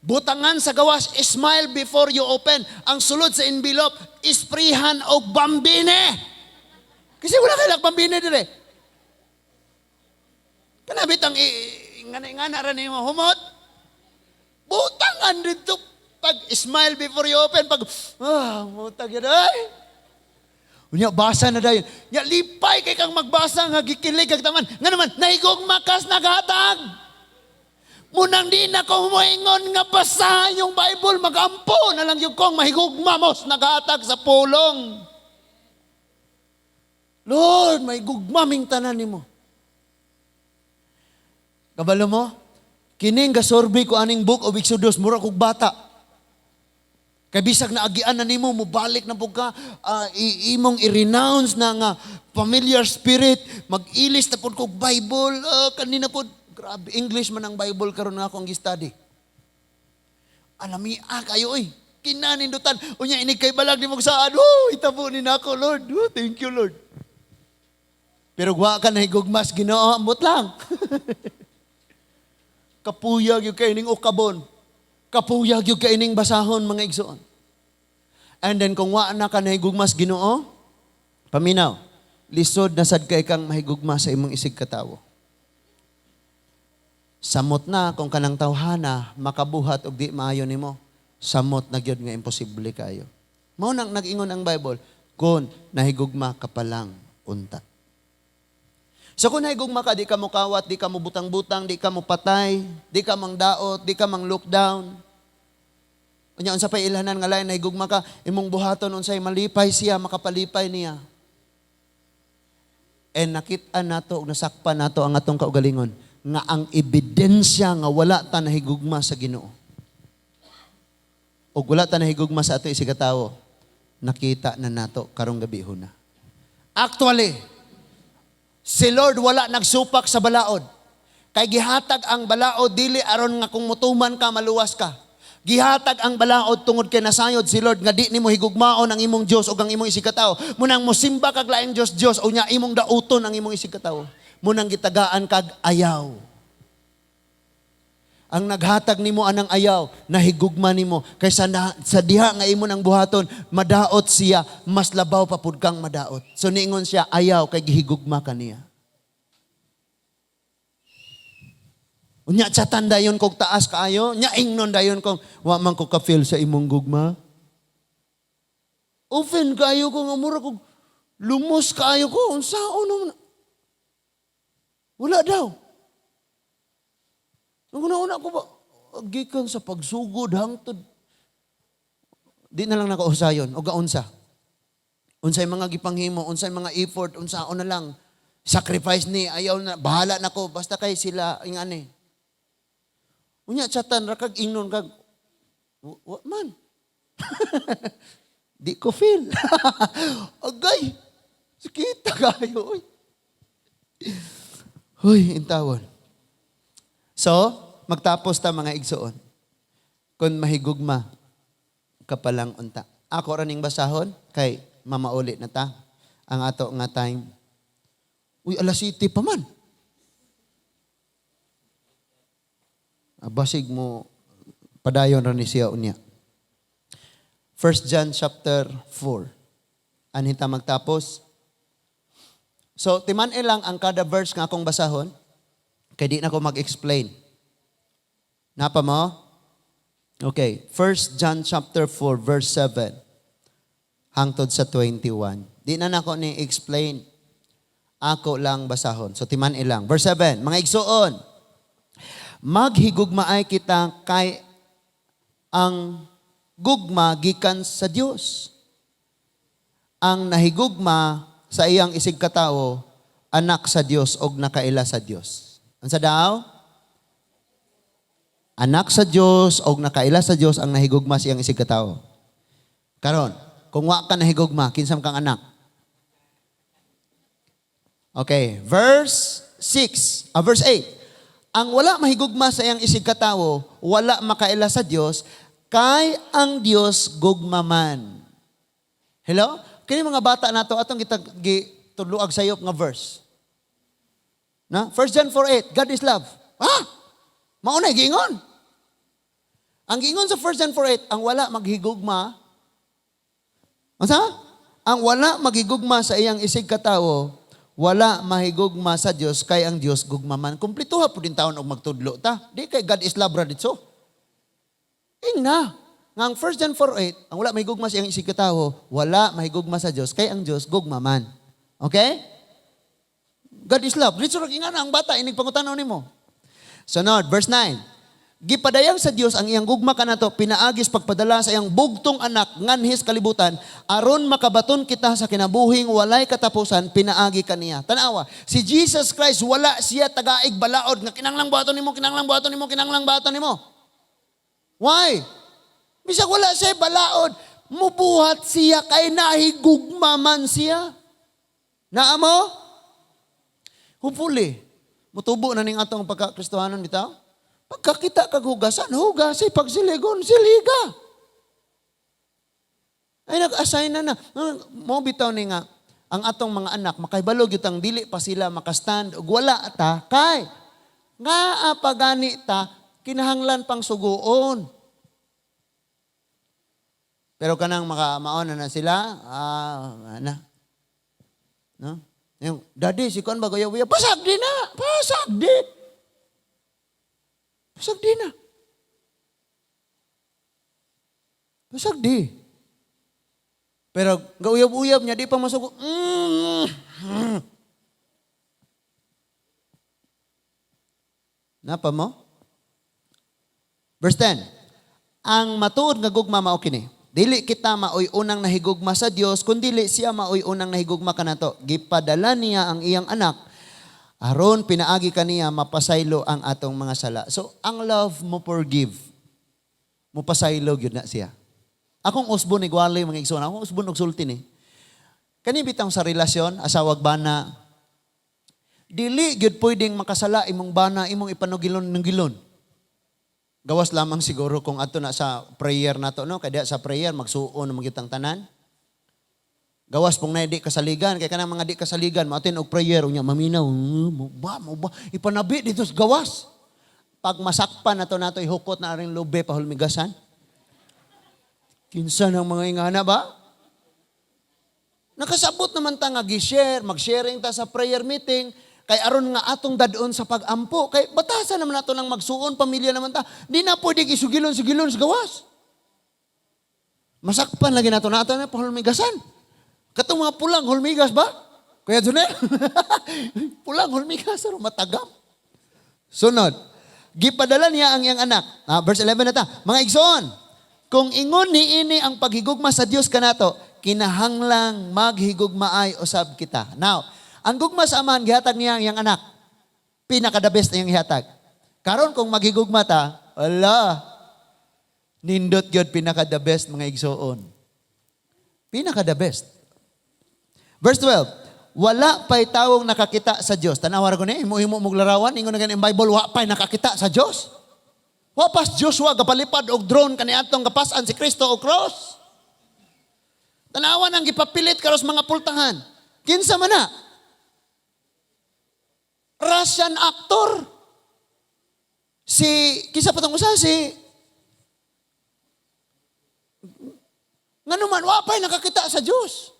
butangan sa gawas, smile before you open. Ang sulod sa envelope, isprihan og bambine. Kasi wala kay bambine dire. Kanabit ang ngana-ngana ra nimo humot. Butangan dito pag smile before you open, pag mutag yun ay. Unya basa na dayon. Nya lipay kay kang magbasa nga gikilig kag taman. Nga naman nahigugma kas naghatag. Munang di na ko moingon nga basahan yung Bible, magampo na lang yung kong mahigugma mo naghatag sa pulong. Lord, may gugma ming tanan nimo. Kabalo mo? Kining gasorbi ko aning Book of Exodus, mura kog bata. Kay bisag naagian na nimo, mobalik na pud ka, imong i-renounce na nga familiar spirit, mag-ilis na pud kog Bible, kanina pud, grabe, English man ang Bible karon nga akong gi-study. Alamia kayo oy. Kinanindutan. Unya inig kay balag ni saan. Oh, itabo ni nako, Lord. Oh, thank you, Lord. Pero wa ka nahigugmas Ginoo, ambot lang. Kapuyag yung kaining ukabon. Kapuyag yung kaining basahon, mga igsoon. And then kung wa na ka nahigugmas Ginoo, paminaw, lisod na sad kay kang mahigugma sa imong isig katawo. Samot na kung kanang tawhana makabuhat og di maayo nimo. Samot na gyud nga imposible kayo. Mao nang nag-ingon ang Bible, kung nahigugma ka pa lang unta. So kung nahigugma ka, di ka mo kawat, di ka mo butang-butang, di ka mo patay, di ka mang daot, di ka mang lockdown. Unya unsa pay ilhanan nga lain nahigugma ka, imong buhaton unsay malipay siya, makapalipay niya. And nakit-an nato ug nasakpan nato ang atong kaugalingon nga ang ebidensya nga wala ta nahigugma sa Ginoo. Ug wala ta nahigugma sa ato isigkatawo, nakita na nato karong gabi na. Actually, si Lord wala nagsupak sa balaod. Kay gihatag ang balaod dili aron nga kung mutuman ka, maluwas ka. Gihatag ang balaod tungod kay nasayod si Lord nga di nimo higugmaon ang imong Dios ug ang imong isigkatawo. Munang mosimba kag laing Dios Dios unya imong dauton ang imong isigkatawo. Munang gitagaan kag ayaw. Ang naghatag nimo anang ayaw, nahigugma nimo kaysa na, sa diha nga imo nang buhaton, madaot siya, mas labaw pa pud kang madaot. So niingon siya, "Ayaw," kay gihigugma ka niya. Unya chatan dayon kog taas kaayo, nya ingnon dayon kong wa man ko ka-feel sa imong gugma. Open kaayo ko nga mura kog lumos kaayo ko, unsaon naman. Wala daw. Nung una-una ko ba, gikan sa pagsugod hangtod. Di na lang nakausayon, o gaunsa. Unsay mga gipanghimo, unsay mga effort, unsaon na lang. Sacrifice ni, ayaw na, bahala na ko, basta kay sila, ingani. Unya, chatan, rakag ingnon kag, wa man. Di ko feel. Agay, sakita kayo. Uy. Huy, intawon. So, magtapos ta, mga igsoon. Kung mahigugma ka palang unta. Ako ra ning basahon kay mamauli na ta ang ato nga time. Uy, alas 7 pa man. Basig mo padayon ra ni siya unya. 1 John chapter 4. Anhin ta magtapos. So, timan lang ang kada verse nga akong basahon, kay di na ko mag-explain. Napa mo? Okay. 1 John chapter 4, verse 7 hangtod sa 21. Di na nako ni explain. Ako lang basahon. So, timan ilang. Verse 7, "Mga igsuon, maghigugmaay kita kay ang gugma gikan sa Dios. Ang nahigugma sa iyang isigkatawo, anak sa Dios og nakaila sa Dios." Unsa daw? Anak sa Dios og nakaila sa Dios ang nahigugma sa iyang isigkatawo. Karon, kung wa ka nahigugma, kinsam kang anak? Okay, verse 6, verse 8. "Ang wala mahigugma sa iyang isigkatawo, wala makaila sa Dios, kay ang Dios gugma man." Hello? Kini mga bata nato atong kita gitudloag sayop nga verse. Na? 1 John 4:8, "God is love." Ah! Mao na giingon. Ang giingon sa 1 John 4:8, ang wala maghigugma, unsa? Ang wala maghigugma sa iyang isigkatawo, wala mahigugma sa Dios kay ang Dios gugma man. Kumplituha pud din taon og magtudlo ta. Di kay "God is love" ra ditso. Ingna. Nga ang 1 John 4:8, ang wala mahigugma sa iyang isigkatawo, wala mahigugma sa Dios kay ang Dios gugma man. Okay? "God is love." Ditso ra ingana ang bata inig pangutanaw nimo. Sunod, verse 9. "Gipadayag sa Dios ang iyang gugma kanato pinaagis pagpadala sa iyang bugtong anak nganhis kalibutan aron makabaton kita sa kinabuhing walay katapusan pinaagi kaniya." Tanawa, si Jesus Christ wala siya tagaig balaod nga kinanglang buhaton nimo, kinanglang buhaton nimo, kinanglang buhaton nimo. Why? Bisag wala siya balaod, mubuhat siya kay nahigugma man siya. Naa mo? Hopefully, mutubo na ning atong pagka-Kristohanon bitaw. Pagkakita kag hugasan, hugasi. Pag siligon, siliga. Ay, nag-assign na na. Mo bitaw ni nga, ang atong mga anak, makahibalo gyud ang dili pa sila makastand ug wala ta, kay nga pagani ta, kinahanglan pang suguon. Pero kanang maka maona na sila, na. No? Yung, "Daddy, si kuan ba gaya? Pasag di na! Pasag di! Pasag di na. Pasag di." Pero gauyab-uyab niya, di pa masugo. Napa mo? Verse 10. "Ang matuod nga gugma mao kini. Dili kita maoy unang nahigugma sa Dios, kundili siya maoy unang nahigugma kanato. Gipadala niya ang iyang anak aron pinaagi kaniya mapasaylo ang atong mga sala." So, ang love mo forgive. Mupasaylo gyud na siya. Akong usbon ni Gwali, mga igsoon, akong usbon og sulti ni. Kani bitang sa relasyon, asawag bana, dili gyud pwedeng makasala imong bana, imong ipanugilon ng gilon. Gawas lamang siguro kung ato na sa prayer nato, no? Kaya sa prayer, magsuon ng mga tanan. Gawas pong na di kasaligan, kay kanang mga di kasaligan, maatin og prayer, unya maminaw, mo ba, mo ba, ipanabi dito sa gawas. Pag masakpan nato nato, ihukot na rin lube pahulmigasan. Kinsa ng mga ingana ba? Nakasabot naman ta nga gi-share, mag-sharing ta sa prayer meeting, kay aron nga atong dadon sa pag-ampo. Kay batasan naman nato ng magsuon, pamilya naman ta. Di na pwede isugilon-sugilon sa gawas. Masakpan lagi nato nato na pahulmigasan. Katong mga pulang hulmigas ba? Kuya Junel? Pulang hulmigas, aron matagam. Sunod, gipadala niya ang iyang anak. Ah, verse 11 na ta. Mga igsoon, kung ingon ni ini ang paghigugma sa Dios kanato, kinahanglang maghigugmaay usab kita. Now, ang gugma sa Amahan, gihatag niya ang iyang anak. Pinaka the best na iyang gihatag. Karon kung maghigugma ta, wala. Nindot gyud, pinaka the best, mga igsoon. Pinaka the best. Verse 12, wala pa'y tawong nakakita sa Dios. Tanawa ra ko ni, imo-imo mong larawan, ingon na gani ang Bible, wa pa'y nakakita sa Dios. Wa pas Joshua gapalipad og drone kaniadtong gapasan si Kristo og cross. Tanawan ang gipapilit karos mga pultahan. Kinsa man na? Russian actor. Si kinsa pa tong usa si ngano man wa pa'y nakakita sa Dios.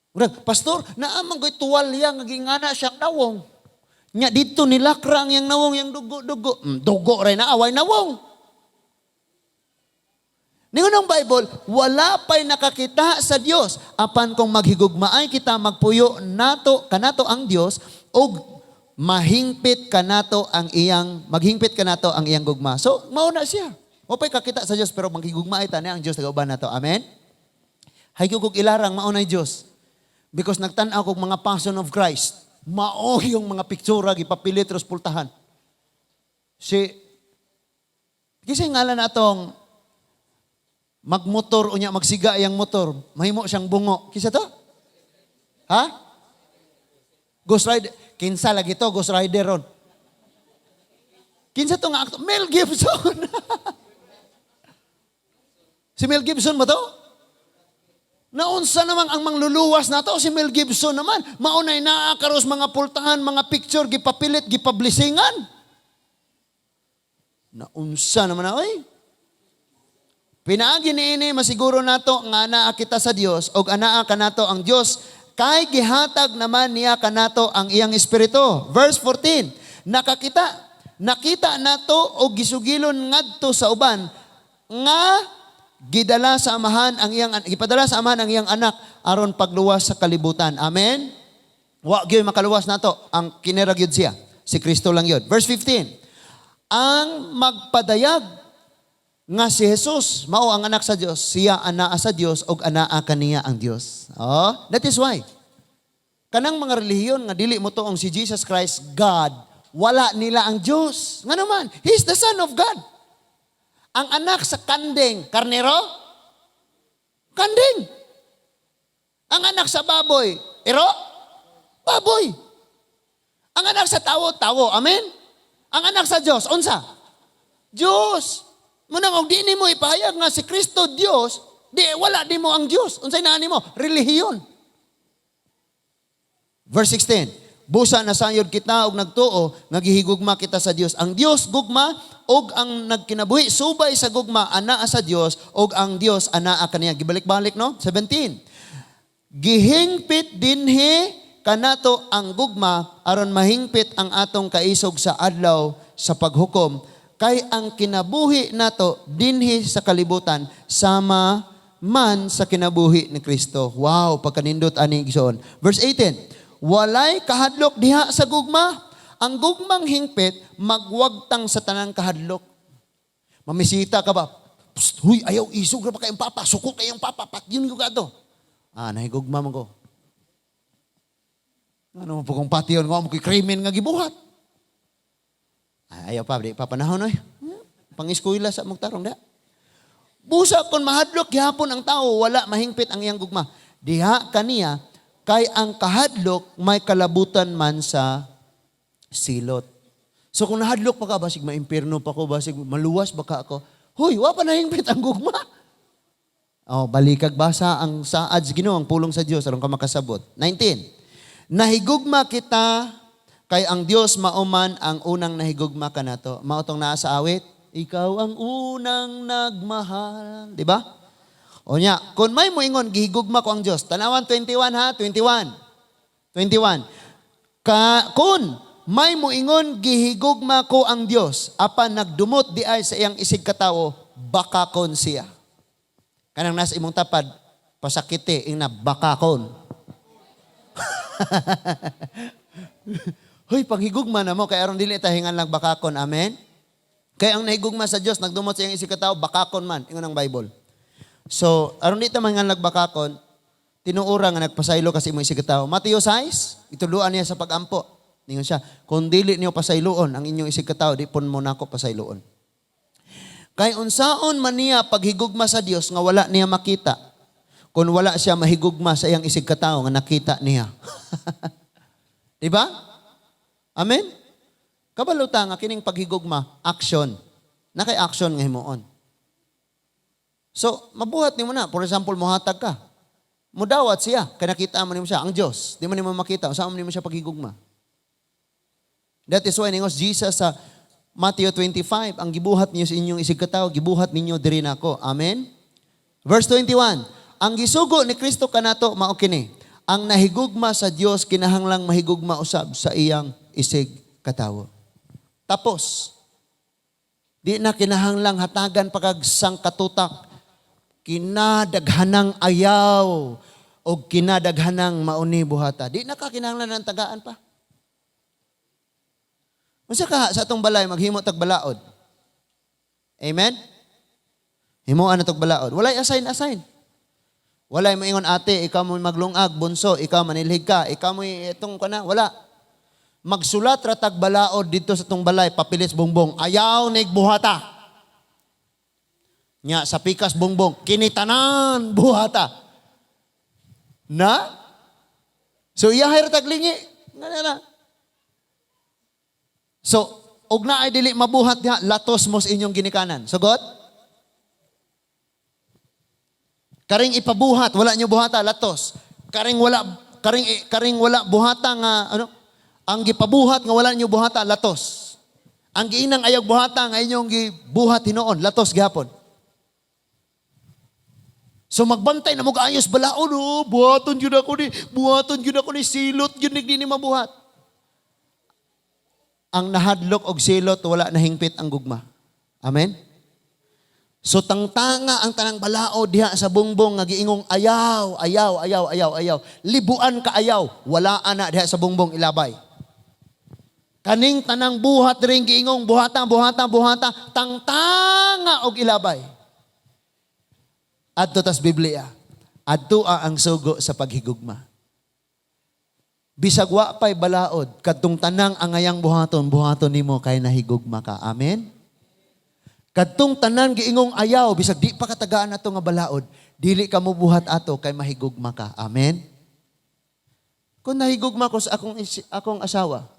Murag, "Pastor, naa man ko'y tuwalya nga gingana siyang nawong. Nya dito nilakra ang iyang nawong, yang dugo-dugo." Dugo ray na away nawong. Ningon ang Bible, wala pa'y nakakita sa Dios. Apan kung maghigugmaay kita, magpuyo nato kanato ang Dios ug maghingpit kanato ang iyang gugma. So, mao na siya. Wa pa'y kakita sa Dios pero maghigugmaay ta niya ang Dios tagauban nato. Amen. Haygog og ilarang mao na Dios. Because nagtan-aw kog mga Passion of Christ, mao yung mga piktura gipapilit ros pultahan. Si Kasi ngalan natong magmotor unya magsiga yang motor, mahimo siyang bungo. Kisa to? Ha? Ghost Rider. Kinsa lagi to, Ghost Rider ron. Kinsa to nga actor? Mel Gibson. Si Mel Gibson ba to? Naunsa naman ang mangluluwas nato si Mel Gibson naman. Maunay naa karos mga pultahan, mga picture gipapilit, gipablisingan. Naunsa naman na, oy. Pinaagi niini masiguro nato nga anaa kita sa Dios og anaa kanato ang Dios kay gihatag naman niya kanato ang iyang espiritu. Verse 14. Nakita nato og gisugilon ngadto sa uban nga gidala sa Amahan ang iyang gipadala sa Amahan ang iyang anak aron pagluwas sa kalibutan. Amen. Wa gyud makaluwas nato, ang kinera gyud siya. Si Kristo lang yun. Verse 15. Ang magpadayag nga si Jesus mao ang anak sa Dios, siya anaa sa Dios og anaa kaniya ang Dios. Oh, that is why kanang mga relihiyon nga dili mo tuong si Jesus Christ God, wala nila ang Dios. Nga naman, He's the Son of God. Ang anak sa kanding, karnero? Kanding. Ang anak sa baboy, iro? Baboy. Ang anak sa tawo, tawo. Amen? Ang anak sa Diyos, unsa? Diyos. Munang og di nimo ipahayag nga si Kristo Diyos, di wala di mo ang Diyos. Unsay naa nimo? Relihiyon. Verse 16. Busa nasayod kita og nagtuo nga gihigugma kita sa Dios. Ang Dios gugma og ang nagkinabuhi subay sa gugma anaa sa Dios og ang Dios anaa kaniya. Gibalik-balik, no? 17. Gihingpit dinhi kanato ang gugma aron mahingpit ang atong kaisog sa adlaw sa paghukom kay ang kinabuhi nato dinhi sa kalibutan sama man sa kinabuhi ni Kristo. Wow, pagkanindot ani, igsoon. Verse 18. Walay kahadlok diha sa gugma. Ang gugmang hingpit magwagtang sa tanang kahadlok. Mamisita ka ba? "Psst, huy, ayaw isog ra pa kayong papa. Suko kayong papa. Patyon ko ka to." Ah, nahigugma man ko. Ano mo po kung patyon ko, mo ko'y krimen nga gibuhat. Ay, ayaw pa, di pa panahon oy. Pang-eskwela sa magtarong da. Busa kung mahadlok gihapon ang tao, wala mahingpit ang iyang gugma. Diha kaniya, kay ang kahadlok may kalabutan man sa silot. So kung nahadlok pa ka, basig maimpirno pa ko, basig maluwas ba ka ako? Huy, wa pa nahingpit ang gugma. Oh, balikag basa ang saad sa Ginoo, ang pulong sa Dios aron ka makasabot. 19. Nahigugma kita kay ang Dios mao man ang unang nahigugma kanato. Mao tong naa sa awit, "Ikaw ang unang nagmahal," di ba? O nya, kung may moingon gihigugma ko ang Dios, tanawan 21 ha, 21. 21. Kung may moingon gihigugma ko ang Dios, apan nagdumot diay sa iyang isig katawo, bakakon siya. Kanang nasa imong tapad, pasakiti, ingna bakakon. Hoy, paghigugma na mo, kay aron dili ta hinganlang bakakon. Amen? Kay ang nahigugma sa Dios, nagdumot sa iyang isig katawo, bakakon man, ingon ang Bible. So, aron di ta mahinganlag bakakon, tinuura nga nagpasaylo kasi imong isig katawo. Matthew 6, ituluan niya sa pagampo. Ningon siya, "Kung dili niyo pasayloon ang inyong isig katawo, di pon mo nako pasayloon." Kay unsaon man niya paghigugma sa Dios nga wala niya makita, kung wala siya mahigugma sa iyang isig katawo nga nakita niya? Di ba? Amen? Kabalo ta nga kining paghigugma, action. Na kay action nga himuon. So, mabuhat nimo na. For example, muhatag ka. Mudawat siya. Kay nakita mo nimo siya, ang Diyos. Di mo nimo makita. Unsaon man nimo siya paghigugma? That is why ningos Jesus sa Matthew 25, "Ang gibuhat niyo sa inyong isig katawo, gibuhat ninyo diri nako." Amen? Verse 21, ang gisugo ni Kristo kanato mao kini: ang nahigugma sa Dios kinahanglang mahigugma usab sa iyang isig katawo. Tapos, di na kinahanglang hatagan pa kag sangkatutak, kinadaghanang ayaw o kinadaghanang mauni buhata. Di na ka kinahanglan ng tagaan pa. Unsa ka sa atong balay maghimo tag balaod? Amen? Himuan na tog balaod. Walay assign-assign. Walay moingon, "Ate, ikaw mo maglungag, bunso, ikaw manilhig ka, ikaw mo itong kana," wala. Magsulat ra tag balaod dito sa tong balay, papilit bongbong, "Ayaw nig buhata." Nya sa pikas bongbong, "Kini tanan buhata." Na? So iyahay ra tag lingi. Nga na. So, og naay dili mabuhat diha, latos mo sa inyong ginikanan. Sugot? Karing ipabuhat, wala niyo buhata, latos. Karing wala buhata nga ano, ang gipabuhat nga wala niyo buhata, latos. Ang giinang ayaw buhata nga inyong gibuhat hinuon, latos gihapon. So magbantay na mo ayos balaod, "Oh, buhaton gyud ako ni, buhaton gyud ako ni, silot gyud ni ni mabuhat." Ang nahadlok og silot, wala nahingpit ang gugma. Amen? So tangtanga ang tanang balaod diha sa bongbong nga giingong ayaw, ayaw, ayaw, ayaw, ayaw. Libuan ka ayaw, wala ana diha sa bongbong ilabay. Kaning tanang buhat ring giingong buhata, buhata, buhata, tangtanga og ilabay. Adto tas Biblia. Adto ang sugo sa paghigugma. Bisag wa pa'y balaod, kadtong tanang angayang buhaton, buhaton nimo kay nahigugma ka. Amen? Kadtong tanan giingong ayaw, bisag di pa katagaan ato nga balaod, dili ka mo buhat ato kay mahigugma ka. Amen? Kung nahigugma ko sa akong asawa,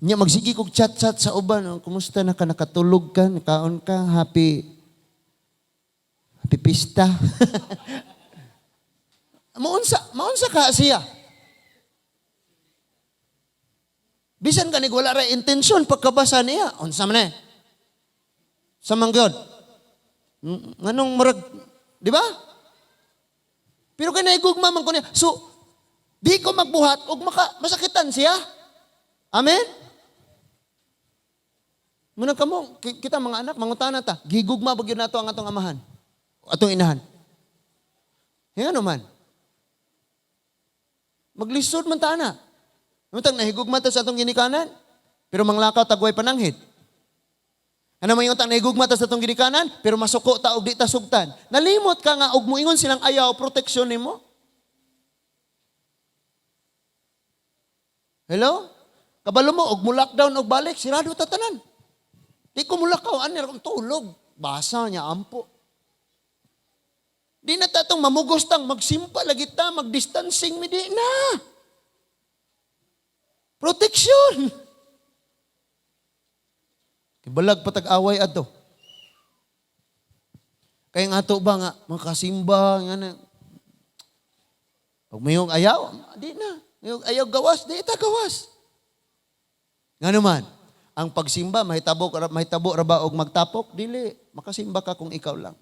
nya magsige kog chat-chat sa uban, "Oh, kumusta na ka, nakatulog ka, nakaon ka, happy happy pista." Maunsa ka siya. Bisan ganig wala ra intensyon pagkabasa niya, unsa man eh? Sa mangyod. Nganong murag, di ba? Pero kay nahigugma man ko niya. So, di ko magbuhat og maka, masakitan siya. Amen? Muna kamo, kita mga anak, mangutana ta, gigugma ba gyud nato ang atong amahan? Atong inahan? Ngano man? Maglisod man ta ana. Nutang nahigugma ta sa atong ginikanan, pero manglakaw tagway pananghid. Ano may utang nahigugma ta sa atong ginikanan, pero masuko ta og di ta sugtan. Nalimot ka nga og moingon silang ayaw, proteksyon nimo. Hello? Kabalo mo og mo lockdown og balik, sirado ta tanan. Di ko mulakaw ani akong tulog. Basa niya ampo. Di na ta tong mamugos tang magsimba lagi ta, magdistancing mi, di na. Protection. Kibalag patag-away adto. Kaya nga ato ba nga makasimba nga na. Pag mayong ayaw, di na. Mayong ayaw gawas, di ta gawas. Nga naman, ang pagsimba, mahitabo ra ba og magtapok? Dili. Makasimba ka kung ikaw lang.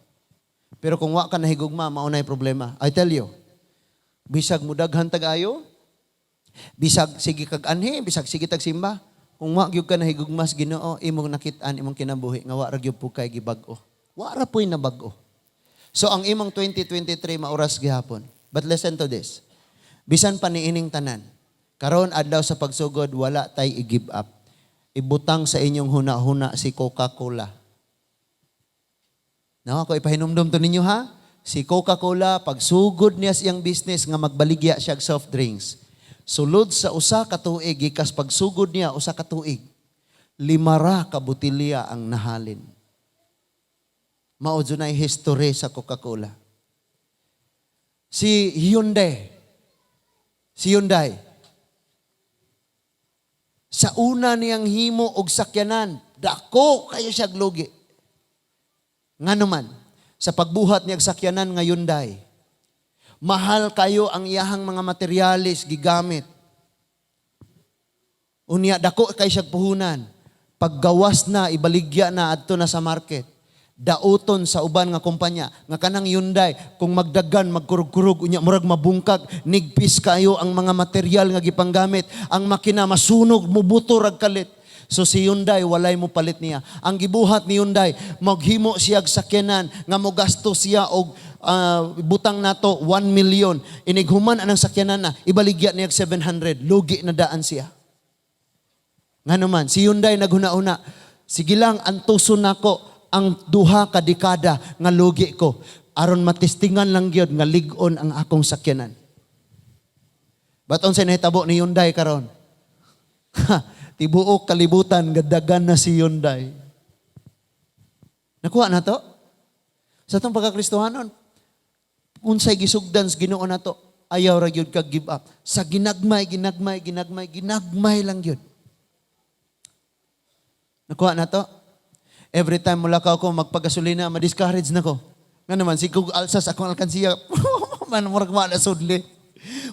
Pero kung wa ka nahigugma, mao nay problema. I tell you, bisag mudaghan tag-ayo, bisag sige kag anhi, bisag sige tag simba, kung wa gyud ka nahigugma sa Ginoo, imong nakit-an imong kinabuhi nga wa ra gyud po kay gibag-o. Wa ra po'y nabag-o. So ang imong 2023 mauras gihapon. But listen to this. Bisan pa niining tanan, karon adlaw sa pagsugod, wala tay i-give up. Ibutang sa inyong huna-huna si Coca-Cola. No, ako ipahinumdum to ninyo, ha. Si Coca-Cola, pagsugod niya sa iyang business nga magbaligya siya og soft drinks. Sulod sa 1 ka tuig, gikas pagsugod niya 1 ka tuig, 5 ra ka botelya ang nahalin. Mao na history sa Coca-Cola. Si Hyundai, si Hyundai, sa una niyang himo og sakyanan, dako kayo siya lugi. Nga naman, sa pagbuhat niya og sakyanan nga Hyundai, mahal kayo ang iyahang mga materyales gigamit. Unya dako kay siya puhunan. Paggawas na, ibaligya na adto na sa market. Dauton sa uban nga kumpanya nga kanang Hyundai kung magdagan magkurug-kurug, unya murag mabungkag, nigpis kayo ang mga material nga gipanggamit, ang makina masunog, mubuto rag kalit. So si Hyundai, walay mo palit niya. Ang gibuhat ni Hyundai, maghimo siya og sakyanan nga mogasto siya og butang nato 1 million. Inighuman anang sakyanan na, ibaligya niya og 700, lugi na daan siya. Nga naman, si Hyundai naghuna-una, sige lang, antuson nako ang 2 ka dekada nga lugi ko aron matestingan lang gyud nga lig-on ang akong sakyanan. But unsay nahitabo ni Hyundai karon? Tibuok kalibutan gadagan na si Hyundai. Nakuha na to? Sa atong pagkakristohanon, unsay gisugdan sa Ginoo nato, ayaw ra gyud kag give up. Sa ginagmay, ginagmay, ginagmay, ginagmay lang gyud. Nakuha na to? Every time mulakaw ko magpagasolina, ma-discourage na ko. Nga naman, si kog alsas akong alkansiya, man, murag na sudli.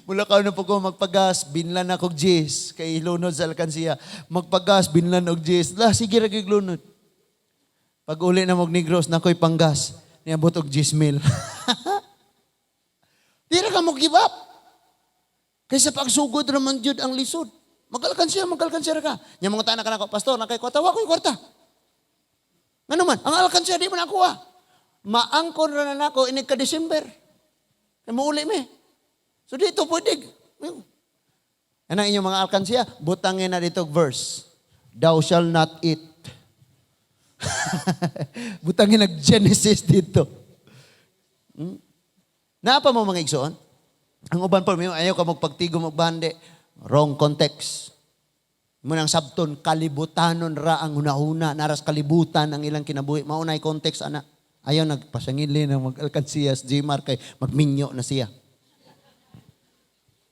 Mulakaw na po ko magpagas, binlan ako og jis, kay lunod sa alkansiya. Magpagas, binlan og jis. La, sige ra gyud lunod. Pag uli na mog Negros, nakoy panggas. Niabot og 10 mil. Di ra ka mo give up. Kaysa pagsugod raman jud ang lisod. Magalkansiya, magalkansiya ra ka. Nya mga tanak ka nako, "Pastor, nakay kwarta, wa ko'y kwarta." Ngano man, ang alkansiya di mo nakuha. Maangkon ra na nako inig ka December. Kay muuli mi. So dito pwede. Ano ang inyong mga alkansiya? Butangin na dito verse. Thou shall not eat. Butangin nag Genesis dito. Naa pa mo, mga igsoon? Ang uban pa, may ayaw ka magpagtigom og bande. Wrong context. Mo nang sabton, kalibutanon ra ang hunahuna, naras kalibutan ang ilang kinabuhi. Mao nay context ana. Ayaw nagpasangili ng mag-alkansiyas, Gmar kay magminyo na siya.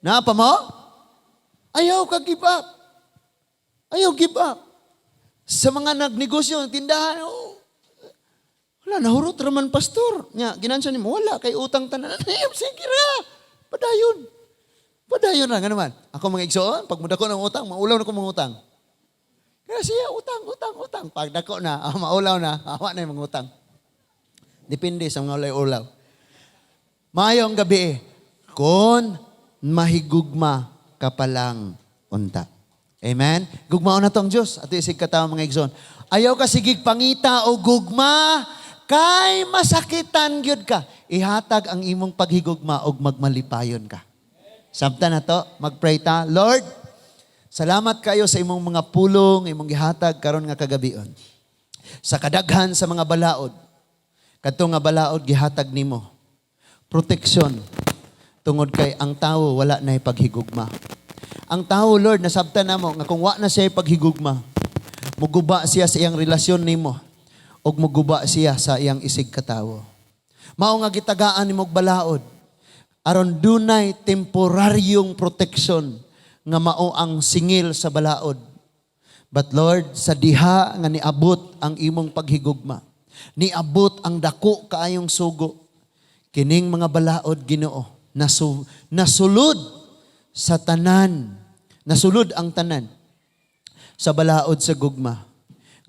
Naa pa mo? Ayaw ka give up. Ayaw give up. Sa mga nagnegosyo, tindahan, oh, wala, nahurot raman, pastor. Nya, ginansya ni mo, wala, kay utang tanan. Sige ra, padayon. Padayon ra, nga naman. Ako, mga igsoon, pag mudako ng utang, maulaw na ko mga utang. Kaya siya, utang, utang, utang. Pag dako na, maulaw na, awa na yung mga utang. Depende sa mga ulay-ulaw. Maayong gabi, kung mahigugma ka pa lang unta. Amen? Gugmaon na to ang Diyos. Ato isig katawo, mga igsoon. Ayaw ka sigig pangita o gugma, kay masakitan gyud ka. Ihatag ang imong paghigugma og magmalipayon ka. Sabta na to, magpray ta. Lord, salamat kayo sa imong mga pulong, imong gihatag karon nga kagabion. Sa kadaghan sa mga balaod, kadto nga balaod gihatag nimo. Proteksyon tungod kay ang tao wala na paghigugma. Ang tao, Lord, nasabtan namo nga kung wa na siya paghigugma, muguba siya sa iyang relasyon nimo ug muguba siya sa iyang isig katawo. Mao nga gitagaan nimog balaod aron dunay temporaryong protection nga mao ang singil sa balaod. But Lord, sa diha nga niabot ang imong paghigugma, niabot ang dako kaayong sugo, kining mga balaod, Ginoo, nasulod sa tanan, nasulod ang tanan sa balaod sa gugma.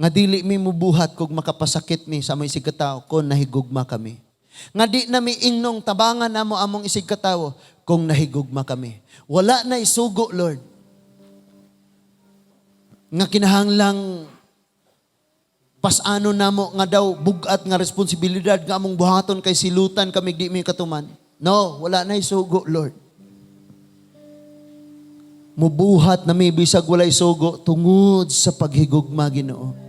Nga dili mi mubuhat kung makapasakit mi sa among isigkatawo kung nahigugma kami. Nga di na mi ingnong tabangan namo among isigkatawo kung nahigugma kami. Wala na isugo, Lord, nga kinahanglang pasano namo nga daw bugat nga responsibilidad nga among buhaton kay silutan kami di mi katuman. No, wala na isugo, Lord. Mubuhat na mi bisag walay sugo tungod sa paghigugma, Ginoo.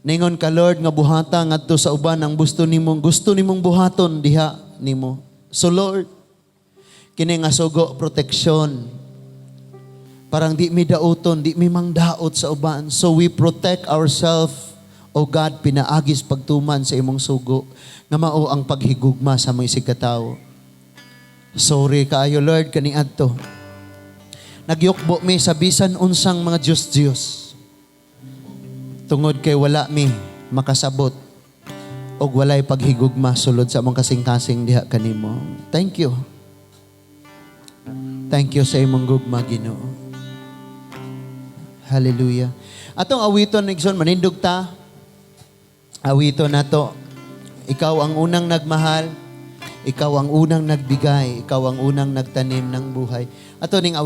Ningon ka, Lord, nga buhata ngadto sa uban ang gusto nimong buhaton diha nimo. So Lord, kini nga sugo, protection. Parang di mi dauton, di mi mangdaot sa uban. So we protect ourselves, O God, pinaagis pagtuman sa imong sugo nga mao ang paghigugma sa mga isigkatawo. Sorry kaayo, Lord, kaniadto. Nagyukbo mi sa bisan unsang mga Diyos-Diyos. Tungod kay wala mi makasabot og walay paghigugma sulod sa among kasing-kasing diha kanimo. Thank you. Thank you sa imong gugma, Ginoo. Hallelujah. Atong awiton, igsoon, manindog ta. Awiton nato. Ikaw ang unang nagmahal. Ikaw ang unang nagbigay. Ikaw ang unang nagtanim ng buhay. Ato ning awiton.